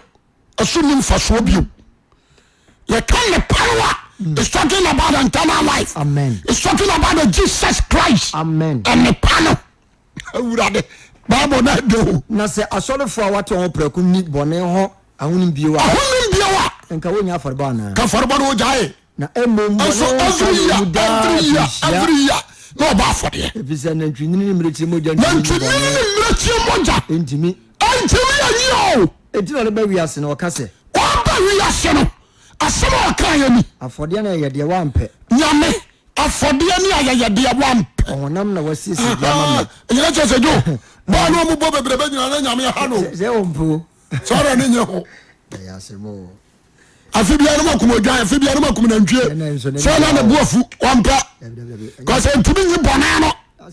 ɛso ni mfasoɔ bio. Yɛka nnepa no a, it's talking about eternal life. Amen. It's talking about the Jesus Christ. Amen. Nnepa no. Awurade, Bible na ɛdɛ o. Na sɛ asɔrefoɔ a wɔate wɔn ho prɛko nni bɔne ho ahonim bio a. Ahonim bio a. Nka wɔnnya afɔrebɔ anaa? Ka afɔrebɔ no wɔgyae. Na mmom bɔne Nso ho every nka year, mu daa every year, afirinhyia. every year na ɔbɔ afɔdeɛ. Ɛfiri sɛ nantwinini ne mmirekyie mogya ntumi nyi Nantwinini bɔne. ne mmirekyie mogya. Ntumi. Ntumi anyi o. Enti na ɔde ba wiase no, ɔka sɛ. Ɔba wiase no, asɛm a ɔkaeɛ ni. Afɔdeɛ ne ayɛyɛdeɛ woampɛ. Nyame, afɔdeɛ ne ayɛyɛdeɛ woampɛ. Wampɛ. Ɔhonam na wasiesie de ama me. Ɛnyina kyɛ sɛ dwo bɔɔ ne ɔmo bɔ bebrebe nyina na Nyame ha no. Sɛ wɔn po. Sɛ ɔrɛ ne nyɛ ho. Ɛyɛ asɛm o. Afe biara no makum odwan, afe biara no makum nantwie. Sɛ na ne bo afu wampɛ. Kɔsɛ ntumi nyi bɔne no. Wayɛ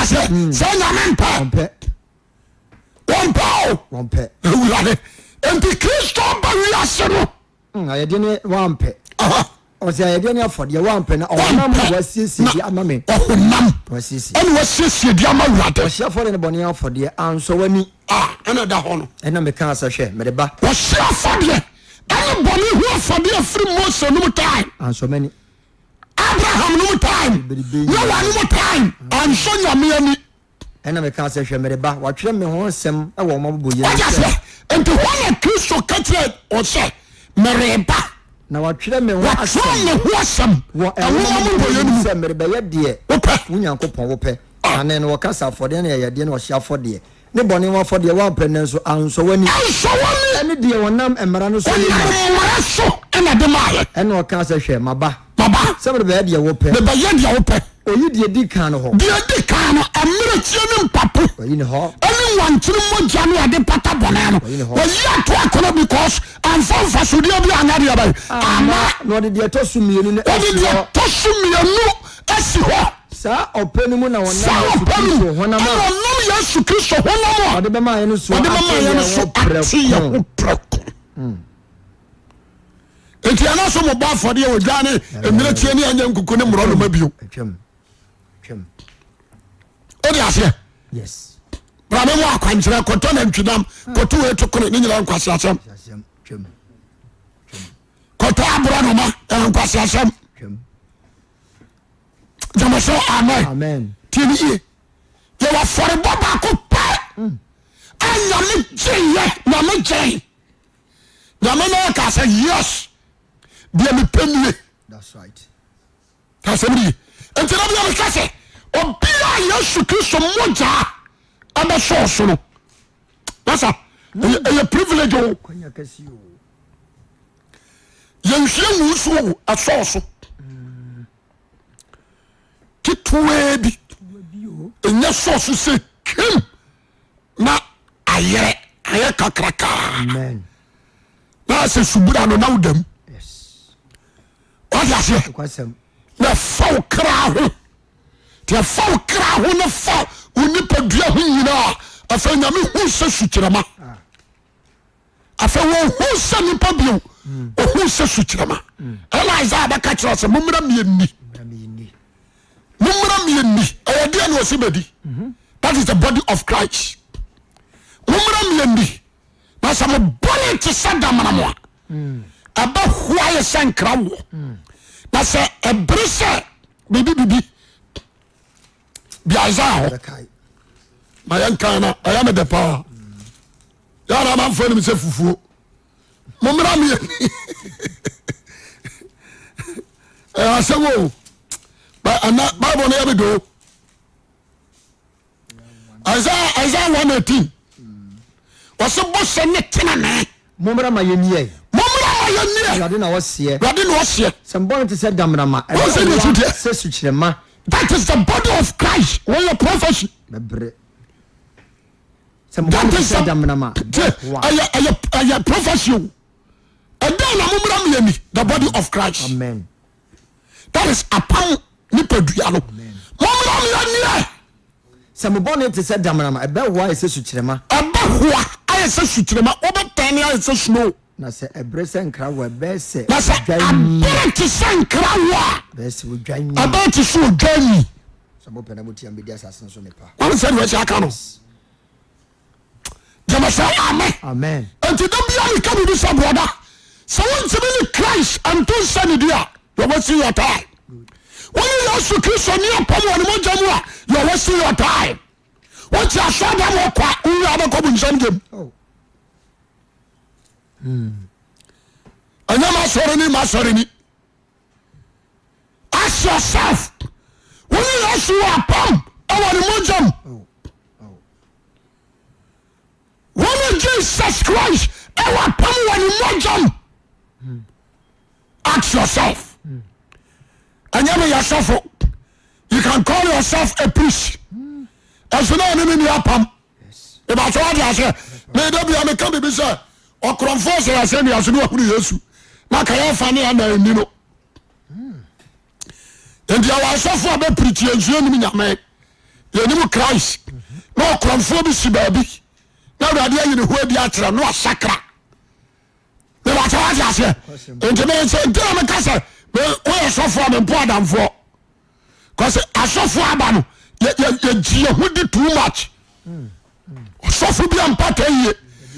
sɛ sɛ Nyame mpɛ. Wɔmpɛ o. Wɔmpɛ. Awurade. Nti Kristo ba wiase no. Ayɛdeɛ ne wampɛ. Ɔsɛ ayɛdeɛ ne afɔdeɛ wampɛ na ɔhonam na wasiesie di ama me. Ɔhonam. Wasiesie. Ɛna wasiesie di ama Awurade. Ɔhye afɔdeɛ ne bɔne afɔdeɛ ansɔ w'ani. Ah, ɛna ɛda hɔ no. Ɛna mekaa sɛ hwɛ mereba. Ɔhye afɔdeɛ ɛne bɔne ho afɔdeɛ firi Mose nom time. Ansɔ m'ani. Abraham nom time. Noah nom time. Ansɔ Nyame ani. Ɛnna mekaa sɛ, Hwɛ, mereba, wɔatwerɛ me ho nsɛm wɔ wɔn mmobɔeɛ mu Wate sɛ. aseɛ? Enti hɔ na Kristo ka kyerɛɛ wɔn sɛ, Mereba. Na wɔatwerɛ me ho Wɔatwerɛ asɛm me ho asɛm wɔ nwoma nwoma mmobɔeɛ mmobɔeɛ no no mu mu. sɛ merebɛyɛ deɛ Wopɛ. wo Nyankopɔn wopɛ. Ah. Kane no wɔka sɛ afɔdeɛ ne ayɛyɛdeɛ ne ɔhyeɛ afɔdeɛ ne bɔne ho afɔdeɛ woampɛ, nanso ansɔ w'ani. Ansɔ w'ani. Ɛne deɛ wɔnam mmara no so de Wɔnam ma. mmara so na ɛde maeɛ. Ɛnna ɔkaa sɛ, Hwɛ, maba. Maba. Sɛ merebɛyɛ deɛ wopɛ. Mebɛyɛ deɛ wopɛ. Oyi deɛ edi kan no hɔ. Deɛ edi kan no, mmirekyie ne mpapo. Wayi ne hɔ. Ɛne nwankyene mogya ne ɔde pata bɔne no. Wayi ne hɔ. Wayi ato akono because amfa mfasodeɛ bi anyɛ deɛ bɛn. Amma. Na ɔde deɛ ɛtɔ so mmienu no Ɔde asi deɛ hɔ. ɛtɔ so mmienu asi hɔ. Saa ɔpɛ no mu na wɔnam Saa Yesu ɔpɛ no Kristo mu honam ɛna a. ɔnam Yesu Kristo honam a. Ɔde bɛma yɛn no so Ɔde ate bɛma yɛn no yɛn so ho ate yɛn prɛko. ho prɛko. Nti ɛna so mobɔ afɔdeɛ wɔ dwa ne mmirekyie ne ɛnyɛ nkuku ne mmorɔnoma bio. Wode aseɛ? Brame mu akwankyerɛ kɔtɔ nantwinam kɔto wei to kone ne nyina nkwase asɛm. Kɔtɔ aborɔnoma nkwase asɛm. Gyama sɛ amen. Tie ne yie. Yɛwɔ afɔrebɔ baako pɛ a Nyame gyeeɛ Nyame gyee. Nyame no ɔka sɛ yes deɛ mepɛ nie. Asɛm no ye. Nti na bia meka sɛ obi a Yesu Kristo mogyaa ɛbɛsɔɔ so no masa ɛyɛ privilege o. Yɛnhwie ngu so o ɛsɔɔ so ketewaa bi ɛnyɛ sɔɔ so sɛ kim na ayerɛ ayɛ kakrakaa na sɛ subura no na wodam wate aseɛ na ɛfa wo kra ho nti ɛfa wo kra ho ne fa wo nipadua ho nyinaa afei nyame hu sɛ sukyerɛma ah. Afei wɔhu sɛ nipa bio ɔhu sɛ sukyerɛma ɛna Isaiah bɛka kyerɛ sɛ mommra mmiɛnni mommra mmiɛnni ɛyɛ deɛ na ɔsi bɛdi that is the body of Christ mommra mmiɛnni na sɛ mo bɔne te sɛ damena mo a ɛbɛhoa yɛ sɛ nkra woɔ na sɛ ɛbere sɛ biribi bibi bi Isaiah hɔ ma yɛnkan na ɛyɛ me dɛ paa yàrá amanfoɔ nim sɛ fufuo mo mmra mi ɛyɛ asɛm o ɛnɛ bible no yɛ mi do Isaiah Isaiah 118 wɔsɛ bɔhyɛ ne tenene. Mommra ma yɛnniɛ. Mommra ma yɛnniɛ. Awurade na ɔseɛ. Awurade na ɔseɛ. Sɛ mbɔne te sɛ damena ɛbɛhoa sɛ sukyerɛma. That is the body of Christ. Wɔyɛ prophecy. Bɛbrɛ. Sɛ mo bɔne te sɛ damena ma, ɛbɛhoa. Ɛyɛ ɛyɛ ɛyɛ prophecy o. Ɛdɛn na mommra ma yɛnni the body of Christ. Amen. That is apam nipadua no. Mommra ma yɛnniɛ. Sɛ mo bɔne te sɛ damena ma, ɛbɛhoa ayɛ sɛ sukyerɛma. Ɛbɛhoa ayɛ sɛ sukyerɛma. Wobɛtɛne ayɛ sɛ snow. Na sɛ ɛbere sɛ nkrawoɔ a, ɛbɛyɛ sɛ Na sɛ odwan nwi. ɛbere te sɛ nkrawoɔ a, Ɛbɛyɛ sɛ odwan nwi. ɛbɛyɛ te sɛ odwan nwi. Sɛ mopɛ na motia mebɛdi asase no so nnepa. Wɔn sɛ deɛ wɔasi aka no. Gyeme sɛ amen. Amen. Nti da bia meka biribi sɛ brɔda sɛ wontumi ne Christ nto nsa nidi a you're wasting your time. Wo ne Yesu Kristo ni apam wɔ ne mogya mu a you're wasting your time. Wote asɔre dɛm hɔ kwa wowie a wobɛkɔ bonsam gyam. Oh. Ɛnyɛ m'asɔre ni m'asɔre ni. Ask yourself, wo ne Yesu wɔ apam wɔ ne mogya mu? Wo ne Jesus Christ wɔ apam wɔ ne mogya mu? Ask yourself. Ɛnyɛ me yɛ sɔfo. You can call yourself a priest. Ɛso na ɛne ne ni apam. Ìbàtí wà di aseɛ. Mɛ ebi a meka bibi sɛ ɔkorɔmfoɔ sɛ yɛsɛ ni ase ne wahunu Yesu. Na kɛyɛ fa ne ana ɛni no. Nti ɛwɔ asɔfo a bɛ pirikyi yɛn nso yɛnim Nyame. Yɛnim Christ. Na ɔkorɔmfoɔ bi si baabi. Na Awurade ayi ne ho adi akyerɛ no asakra. Mebakyɛ wate aseɛ. Nti me sɛ nti na meka sɛ woyɛ sɔfoɔ a mempo adamfoɔ. Kɔsɛ asɔfoɔ aba no yɛgye yɛ ho di too much. Ɔsɔfo bi ampata yie.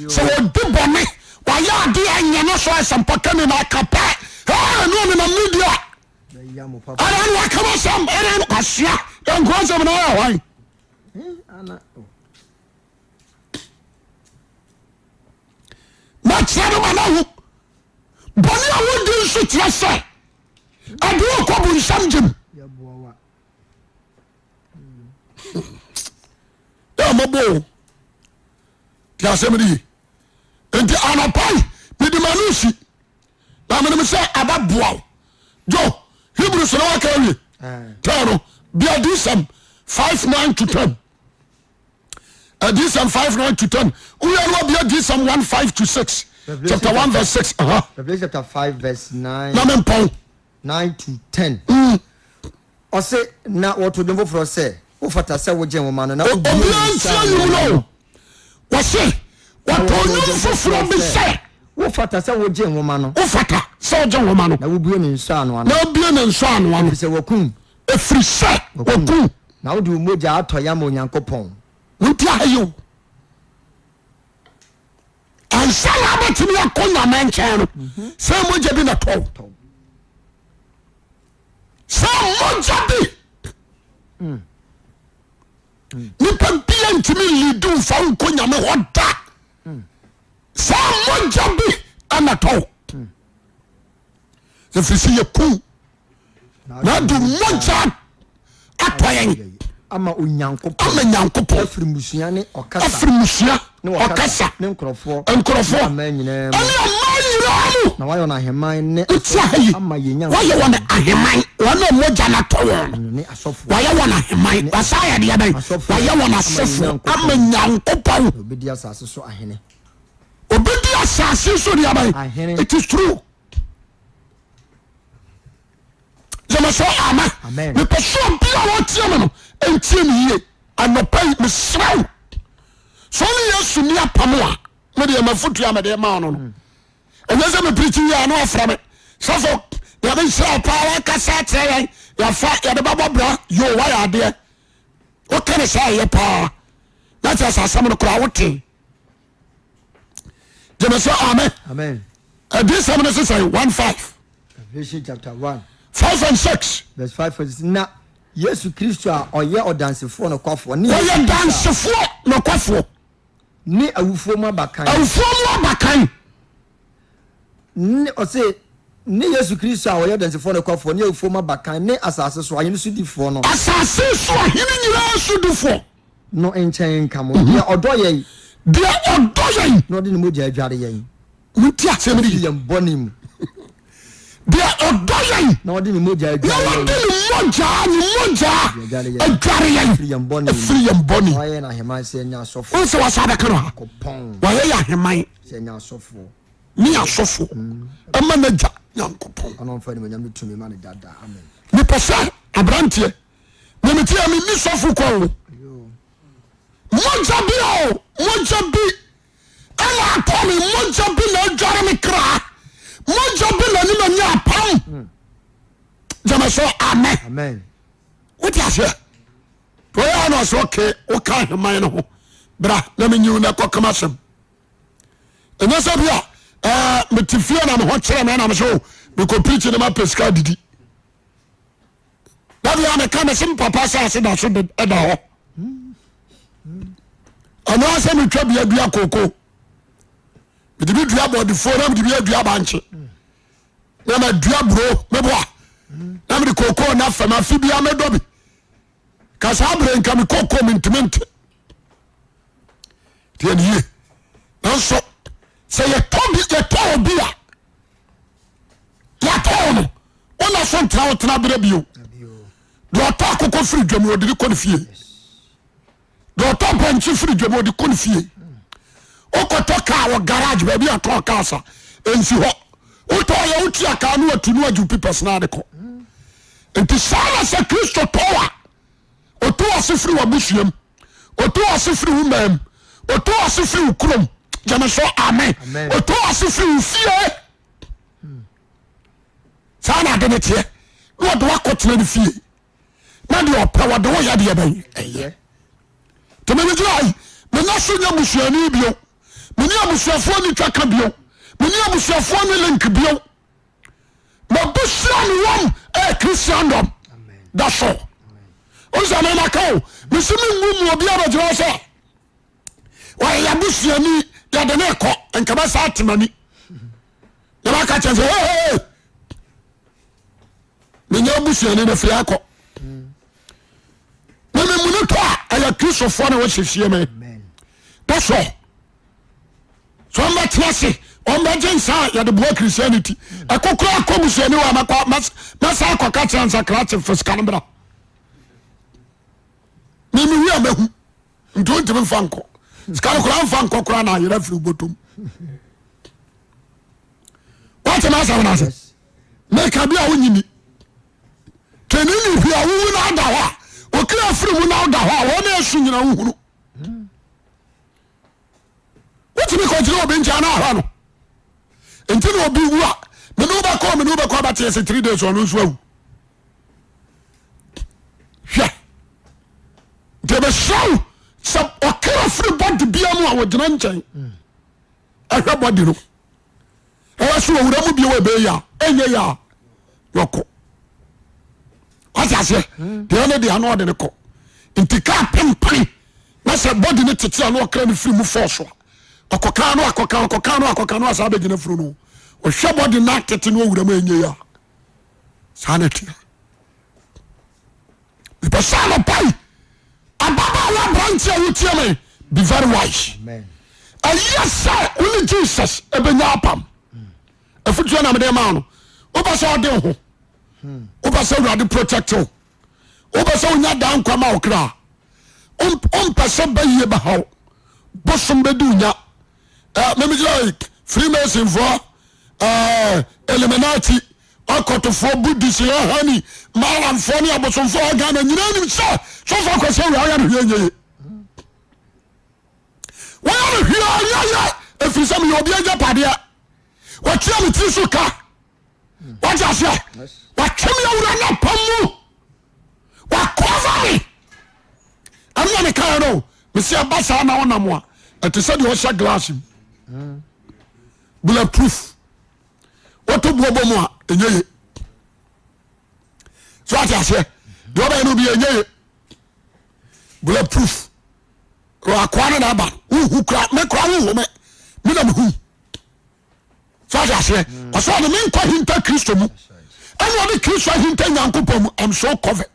Sɛ wɔdi bɔne wayɛ adeɛ anyɛ no so asɛmpakani na aka pɛ. Ɛɛ ne ɔnenam media. Ɛna ne waka masɛm ɛna ne kwasia. Yɛnkoa nsɛm na ɔyɛ hwan. Mɛkyerɛ no ma no ahu. Bɔne a wodi nso kyerɛ sɛ ɛde wo kɔ bonsam gyem. Yɛ mɔbɔ o. Ti asɛm no ye. Nti anɔpa yi mede m'ano si na menim sɛ ɛbɛboa wo. Jo, Hebrews no waka awie. Tɛn no, bia disɛm 5 9 to 10. Adiyisɛm 5 9 to 10. Woyɛ no wabia Adiyisɛm 1 5 to 6. Chapter 1 verse 6. Uh-huh. Revelation chapter 5 verse 9. Na mempɔn. 9 to 10. Ɔse na wɔto dwom foforɔ sɛ wofata sɛ wogye nwoma no na wobue Obiara ne ntie nsa nnwom ano no. no. Wɔse Na wɔto wɔto nnwom dwom foforɔ foforɔ bi sɛ sɛ wofata sɛ wogye nwoma no wofata sɛ wogye nwoma no na wobue ne nsa ano ano na wobue ne nsa ano ano ɛfiri sɛ wɔkum ɛfiri sɛ wɔkum. Na wode wo mogya atɔ yɛn ama Onyankopɔn. Wonti aha yi o. Ansa na abɛtumi akɔ Nyame nkyɛn no, mhm. sɛ mogya bi na tɔw. Sɛ mogya bi. Mm. Mm. Nipa bia ntumi lidi nfa nkɔ Nyame hɔ da. Mm. Sɛ mogya bi na tɔw. Ɛfiri sɛ yɛku na de mogya atɔ yɛn ama Onyankopɔn ama Nyankopɔn afiri mmusua ne ɔkasa afiri mmusua ne ɔkasa ne nkurɔfoɔ nkurɔfoɔ ne aman nyinaa mu ɛne aman nyinaa mu na wayɛ wɔn ahemman ne wotia ha yi ama yɛn wɔyɛ Nyankopɔn wɔn ahemman wɔn a mogya no atɔ wɔn no ne asɔfoɔ wɔyɛ wɔn ahemman wɔsa yɛ deɛ bɛn Asɔfoɔ wɔyɛ wɔn ama yɛn asɔfoɔ ama Nyankopɔn. Nyankopɔn na obɛdi asase so ahene obɛdi asase so deɛ bɛn Ahene. it is true gyeme so amen Amen. mepɛ sɛ obi a wɔtie me no ntie me yie anɔpa yi mesrɛ wo sɛ ɔne yesu ni apam a medeɛ mafotu a mede ma no no ɛnyɛ sɛ mepirikyi wie a na wafrɛ me sɔfo nyame nhyira wo paa wakasa akyerɛ yɛn yɛfa yɛde bɛbɔ bra yo wayɛ adeɛ woka ne sɛ ɛyɛ paa na kyerɛ sɛ asɛm no koraa wote gyeme sɛ amen amen adiyisɛm no sesɛn 1 5 Revelation chapter 1 5 and 6 verse 5 and 6 na Yesu Kristo a ɔyɛ ɔdansefoɔ nokwafoɔ ne wɔyɛ Yesu Kristo a dansefoɔ nokwafoɔ ne awufoɔ mu abakan awufoɔ mu abakan ne ɔse ne Yesu Kristo a ɔyɛ ɔdansefoɔ nokwafoɔ ne awufoɔ mu abakan ne asase so ahene sodifoɔ no asase so ahene nyinaa sodifoɔ no nkyɛn nka mo deɛ ɔdɔ yɛn deɛ ɔdɔ yɛn na ɔde ne mogya adware yɛn monti asɛm no firi yie yɛn bɔne mu deɛ ɔdɔ yɛn na ɔde ne mogya na adware ɔde yɛn ne mogya ne mogya Adware yɛn. adware yɛn Firi yɛn bɔne mu. ɛfiri yɛn bɔne na wayɛ yɛn ahemman sɛ yɛnyɛ asɔfoɔ wo sɛ wasa bɛka no ha Nyankopɔn wayɛ yɛ ahemman sɛ yɛnyɛ asɔfoɔ ne asɔfoɔ ɛma n'agya Nyankopɔn ɔno mfa animuonyam ne tumi ma no dada amen mepɛ sɛ aberanteɛ memete a menni sɔfo kɔ o mogya bi o mogya bi ɛna atɔ me mogya bi na adware me kra mogya bi na ne manya apam gyama sɛ amen wote aseɛ wɔyɛ ana ɔsɛ ɔke woka ahemman no ho bra na menyiw na ɛkɔkama asɛm ɛnyɛ sɛ bi a ɛɛ mete fie na me ho kyerɛ me na me sɛ o mekɔ pirikyi na mapɛ sika adidi dabi a meka me se mpapa asase da so da hɔ ɛno asɛ metwa bia dua koko mede bi dua bɔdefoɔ na mede bi adua bankye na madua buro meboa na mede koko na fam afe bia mɛdɔ bi ka saa berɛ nka me koko mentumi nte tiɛniyie nanso sɛ yɛtɔ bi yɛtɔ obi a yɛatɔ no. Wona so ntena wo tena berɛ bio. Deɛ ɔtɔ akokɔ firi dwam ɔde ne kɔ ne fie. Deɛ ɔtɔ pɔnkye firi dwam ɔde kɔ ne fie. Wokɔtɔ kaa wɔ garage baabi a tɔn cars a ɛnsi hɔ. Wotɔ yɛ wotua kaa no atu no agye papers no ade kɔ. Nti saa na sɛ Kristo tɔ a ɔtu ase firi w'abusuam, ɔtu ase firi wo man mu, ɔtu ase firi wo kurom. Gyeme so amen. Ɔtu ase firi wo fie. Saa na ade no teɛ na ɔde wakɔtena ne fie na deɛ ɔpɛ wɔde wo yɛ deɛ bɛn ɛyɛ. Nti mene gyina ha yi menya so nyɛ busuani bio, mene abusuafoɔ ni twaka bio, mene abusuafoɔ ni link bio. Mabusua me wɔm ɛyɛ Christendom. That's all. Ɔsɛ mema ka o mesi mengu mu obi abɛgyina sɛ ɔyɛ yabusuani yɛde ne kɔ nkɛbɛ saa temani na baka kyɛn sɛ hey menya abusuani na firi akɔ na memunu tɔ a ɛyɛ kristofoɔ na wɔhyɛhyie me. That's all. So ɔmbɛtena ase ɔmbɛgye nsa a yɛde boa Christianity ɛkokora akɔ busuani wɔ amakɔ mɛsa akɔka kyerɛ nsa krakye fa sika no bra memewi a mahu nti wontumi mfa nkɔ sika no koraa mfa nkɔ koraa na ayerɛ firi wobɔtom woate m'asɛm no ase meka bi a wonyini twene ne hwi a wowu na ada hɔ a okira firi mu na woda hɔ a wɔn na ɛsu nyina wohunu wotumi kɔgyina obi nkyɛn na ahwɛ no nti na obi wu a mene wobɛkɔ mene wobɛkɔ abɛteɛ sɛ 3 days ɔno nso awu hwɛ nti ɛbɛhyira wo sɛ ɔkra firi bɔde bia mu a wɔgyina nkyɛn ɛhwɛ bɔde no ɛwɔ so ɔwura mu bio ɛbɛyɛ a ɛnyɛ yɛ a yɔkɔ wate aseɛ deɛ ne deɛ na ɔde no kɔ nti kaa pempan na sɛ bɔde no tete a na ɔkra no firi mu fɔɔso a ɔkɔka no akɔka ɔkɔka no akɔka no asa abɛgyina funu no ɔhwɛ bɔde no atete no ɔwura mu ɛnyɛ yɛ a saa na ɛteɛ mepɛ sɛ anɔpa yi ababaawa aberante a wotie me be very wise ɛyɛ sɛ wo ne Jesus ɛbɛnya apam afutuo na mede ma no wopɛ sɛ ɔde ho wopɛ sɛ awurade protect wo wopɛ sɛ wonya daa nkwa ma wo kra wompɛ sɛ bɛyie bɛhaw bosom bɛdi wo nya memegyina freemasonfoɔ eliminati Akɔtofoɔ, Buddhist, Ahani, Malamfoɔ ne abosomfoɔ a Ghana nyinaa nim sɛ sɔfo akwasi awia ɔyɛ no hwee nyɛ ye. Wɔyɛ no hwee nyɛ ye ɛfiri sɛ meyɛ obi agyapadeɛ. Wɔtua me tiri so ka. Wɔte aseɛ? Wɔtwe me awura no apam mu. Wɔakɔva me. Ɛno na mekaeɛ no. Mese ɛba saa na wonam a ɛte sɛ deɛ ɔhyɛ glass mu. Bulletproof. Woto boɔ bɔ mu a ɛnyɛ ye. So ate aseɛ? Deɛ ɔbɛyɛ no bi ɛnyɛ ye. Bulletproof. Akoa no na aba no. Wohu kura me kura wohu me. Me na mehu. So ate aseɛ? Ɔsɛ ɔde me nkɔ hinta Kristo mu. Ɛna ɔde Kristo ahinta Nyankopɔn mu. I'm so covered.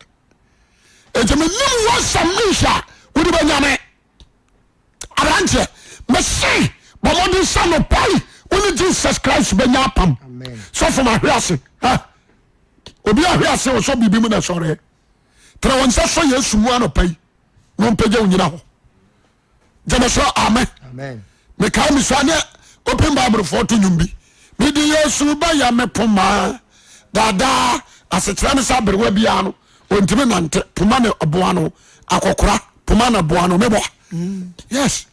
Enti menim wɔsɛm mehyɛ a wode bɛnya me. Aberanteɛ, mese bɔ mmɔden sɛ anɔpa yi wo ne Jesus Christ bɛnya apam. Sɔfo ma hwe ase. Obi ahwe ase ɔsɔ biribi mu na ɛsɔreɛ. Tena wɔn nsa sɔ Yesu mu anɔpa yi na ɔmpagya wo nyina hɔ. Gyeme so amen. Mekae me sua ne Open Bible foɔ to nwom bi. Mede Yesu bɛyɛ me poma daadaa. Asekyerɛ ne sɛ aberewa biara no ɔntumi nante poma ne boa no akɔkora poma na boa no mebɔ. Yes.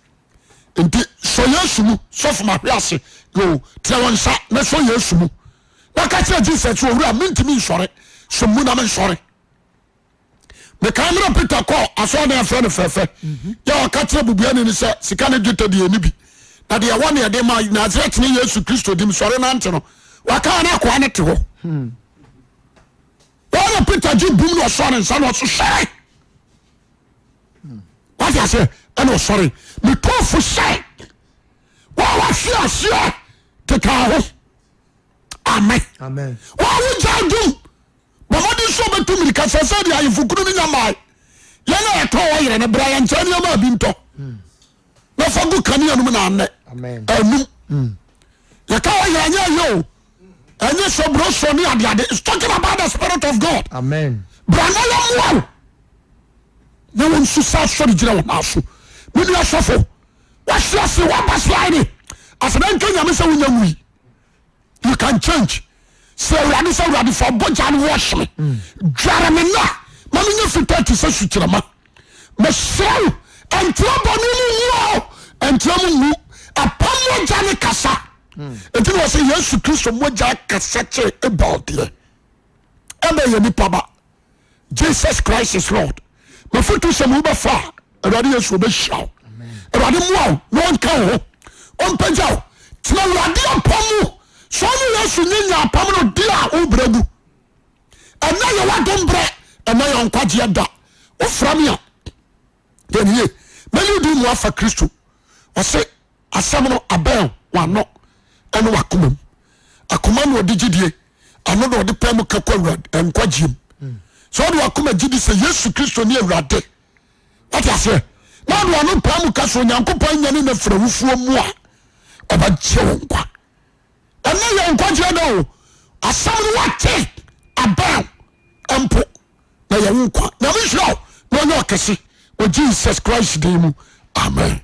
Nti sɔ Yesu mu sɔfo ma hwe ase yo tena wɔn nsa na sɔ Yesu mu na ka kyerɛ Jesus owura mentumi nsɔre sɔ mu na mensɔre. Mekae mmerɛ Peter kɔɔ asɔre dan afrɛ no fɛfɛ yɛ ɔka kyerɛ bubuani no sɛ sika ne dwetɛ deɛ ɛni bi na deɛ ɛwɔ ne ɛde ma Nasaretni Yesu Kristo dim sɔre nante no waka ne akoa no te hɔ wɔn na Peter gye bum na ɔsɔ ne nsa na ɔso sɔre wate aseɛ ɛna ɔsɔre metɔfo sɛ wɔn wahwe aseɛ kekaa ho amen wɔn wogya dum Bɔ mmɔden sɛ wobɛtu mmirika sɛ sɛ deɛ ahemfo kunu no nya mmae. Yɛn a yɛtɔn wɔ yerɛ no, bra yɛn nkyɛn nneɛma a bi ntɔ na fa gu kanea no mu na anɛ anum. Yɛka wɔ yerɛ anyɛ yɛ o. Ɛnyɛ sobroso ne adeade. It's talking about the spirit of God. Amen. Bra na yɛmmoa wo na wɔn nso sa asɔre gyina wɔn nan so. Me nua sɔfo, wahye ase waba slide. Asɛdɛ nka Nyame sɛ wonya wui. You can change. Sɛ Awurade sɛ Awurade fa bɔgya no wash me. Dware me na ma menyɛ fitaa te sɛ sukyerɛma. Mesrɛ wo, ɛntra bɔne mu nwu o, ɛntra mu nwu. Apam mogya ne kasa. Enti na wɔsɛ Yesu Kristo mogya kasa kyerɛ Abel deɛ. Abel yɛ nipa ba. Jesus Christ is Lord. Mafotu sɛ mu wobɛfa a, Awurade Yesu ɔbɛhyira wo. Awurade mmoa wo na ɔnka wo ho. Ɔmpagya wo. Tena Awurade apam mu. Sɛ ɔne Yesu nyɛ nya apam no deɛ a wobrɛ gu. Ɛnɛ yɛ w'adom berɛ, ɛnɛ yɛ nkwagyeɛ da. Wofra me a, yɛnie mɛyi wo din mu afa Kristo. Ɔse asɛm no abɛn w'ano ɛne w'akoma mu. Akoma na ɔde gyidie, ano na ɔde pɛ mu ka kɔ awurade nkwagyeɛ mu. Sɛ ɔde w'akoma gyidi sɛ Yesu Kristo ne awurade, wate aseɛ, na ɔde w'ano pɛ mu ka sɛ Onyankopɔn anyane no afiri awufoɔ mu a, ɔbɛgye wo nkwa. Ɛnɛ yɛ nkwagyeɛ da o. Asɛm no wate abɛn mpo na yɛ wo nkwa. Nyame nhyira wo na ɔnyɛ ɔkɛse wɔ Jesus Christ din mu. Amen.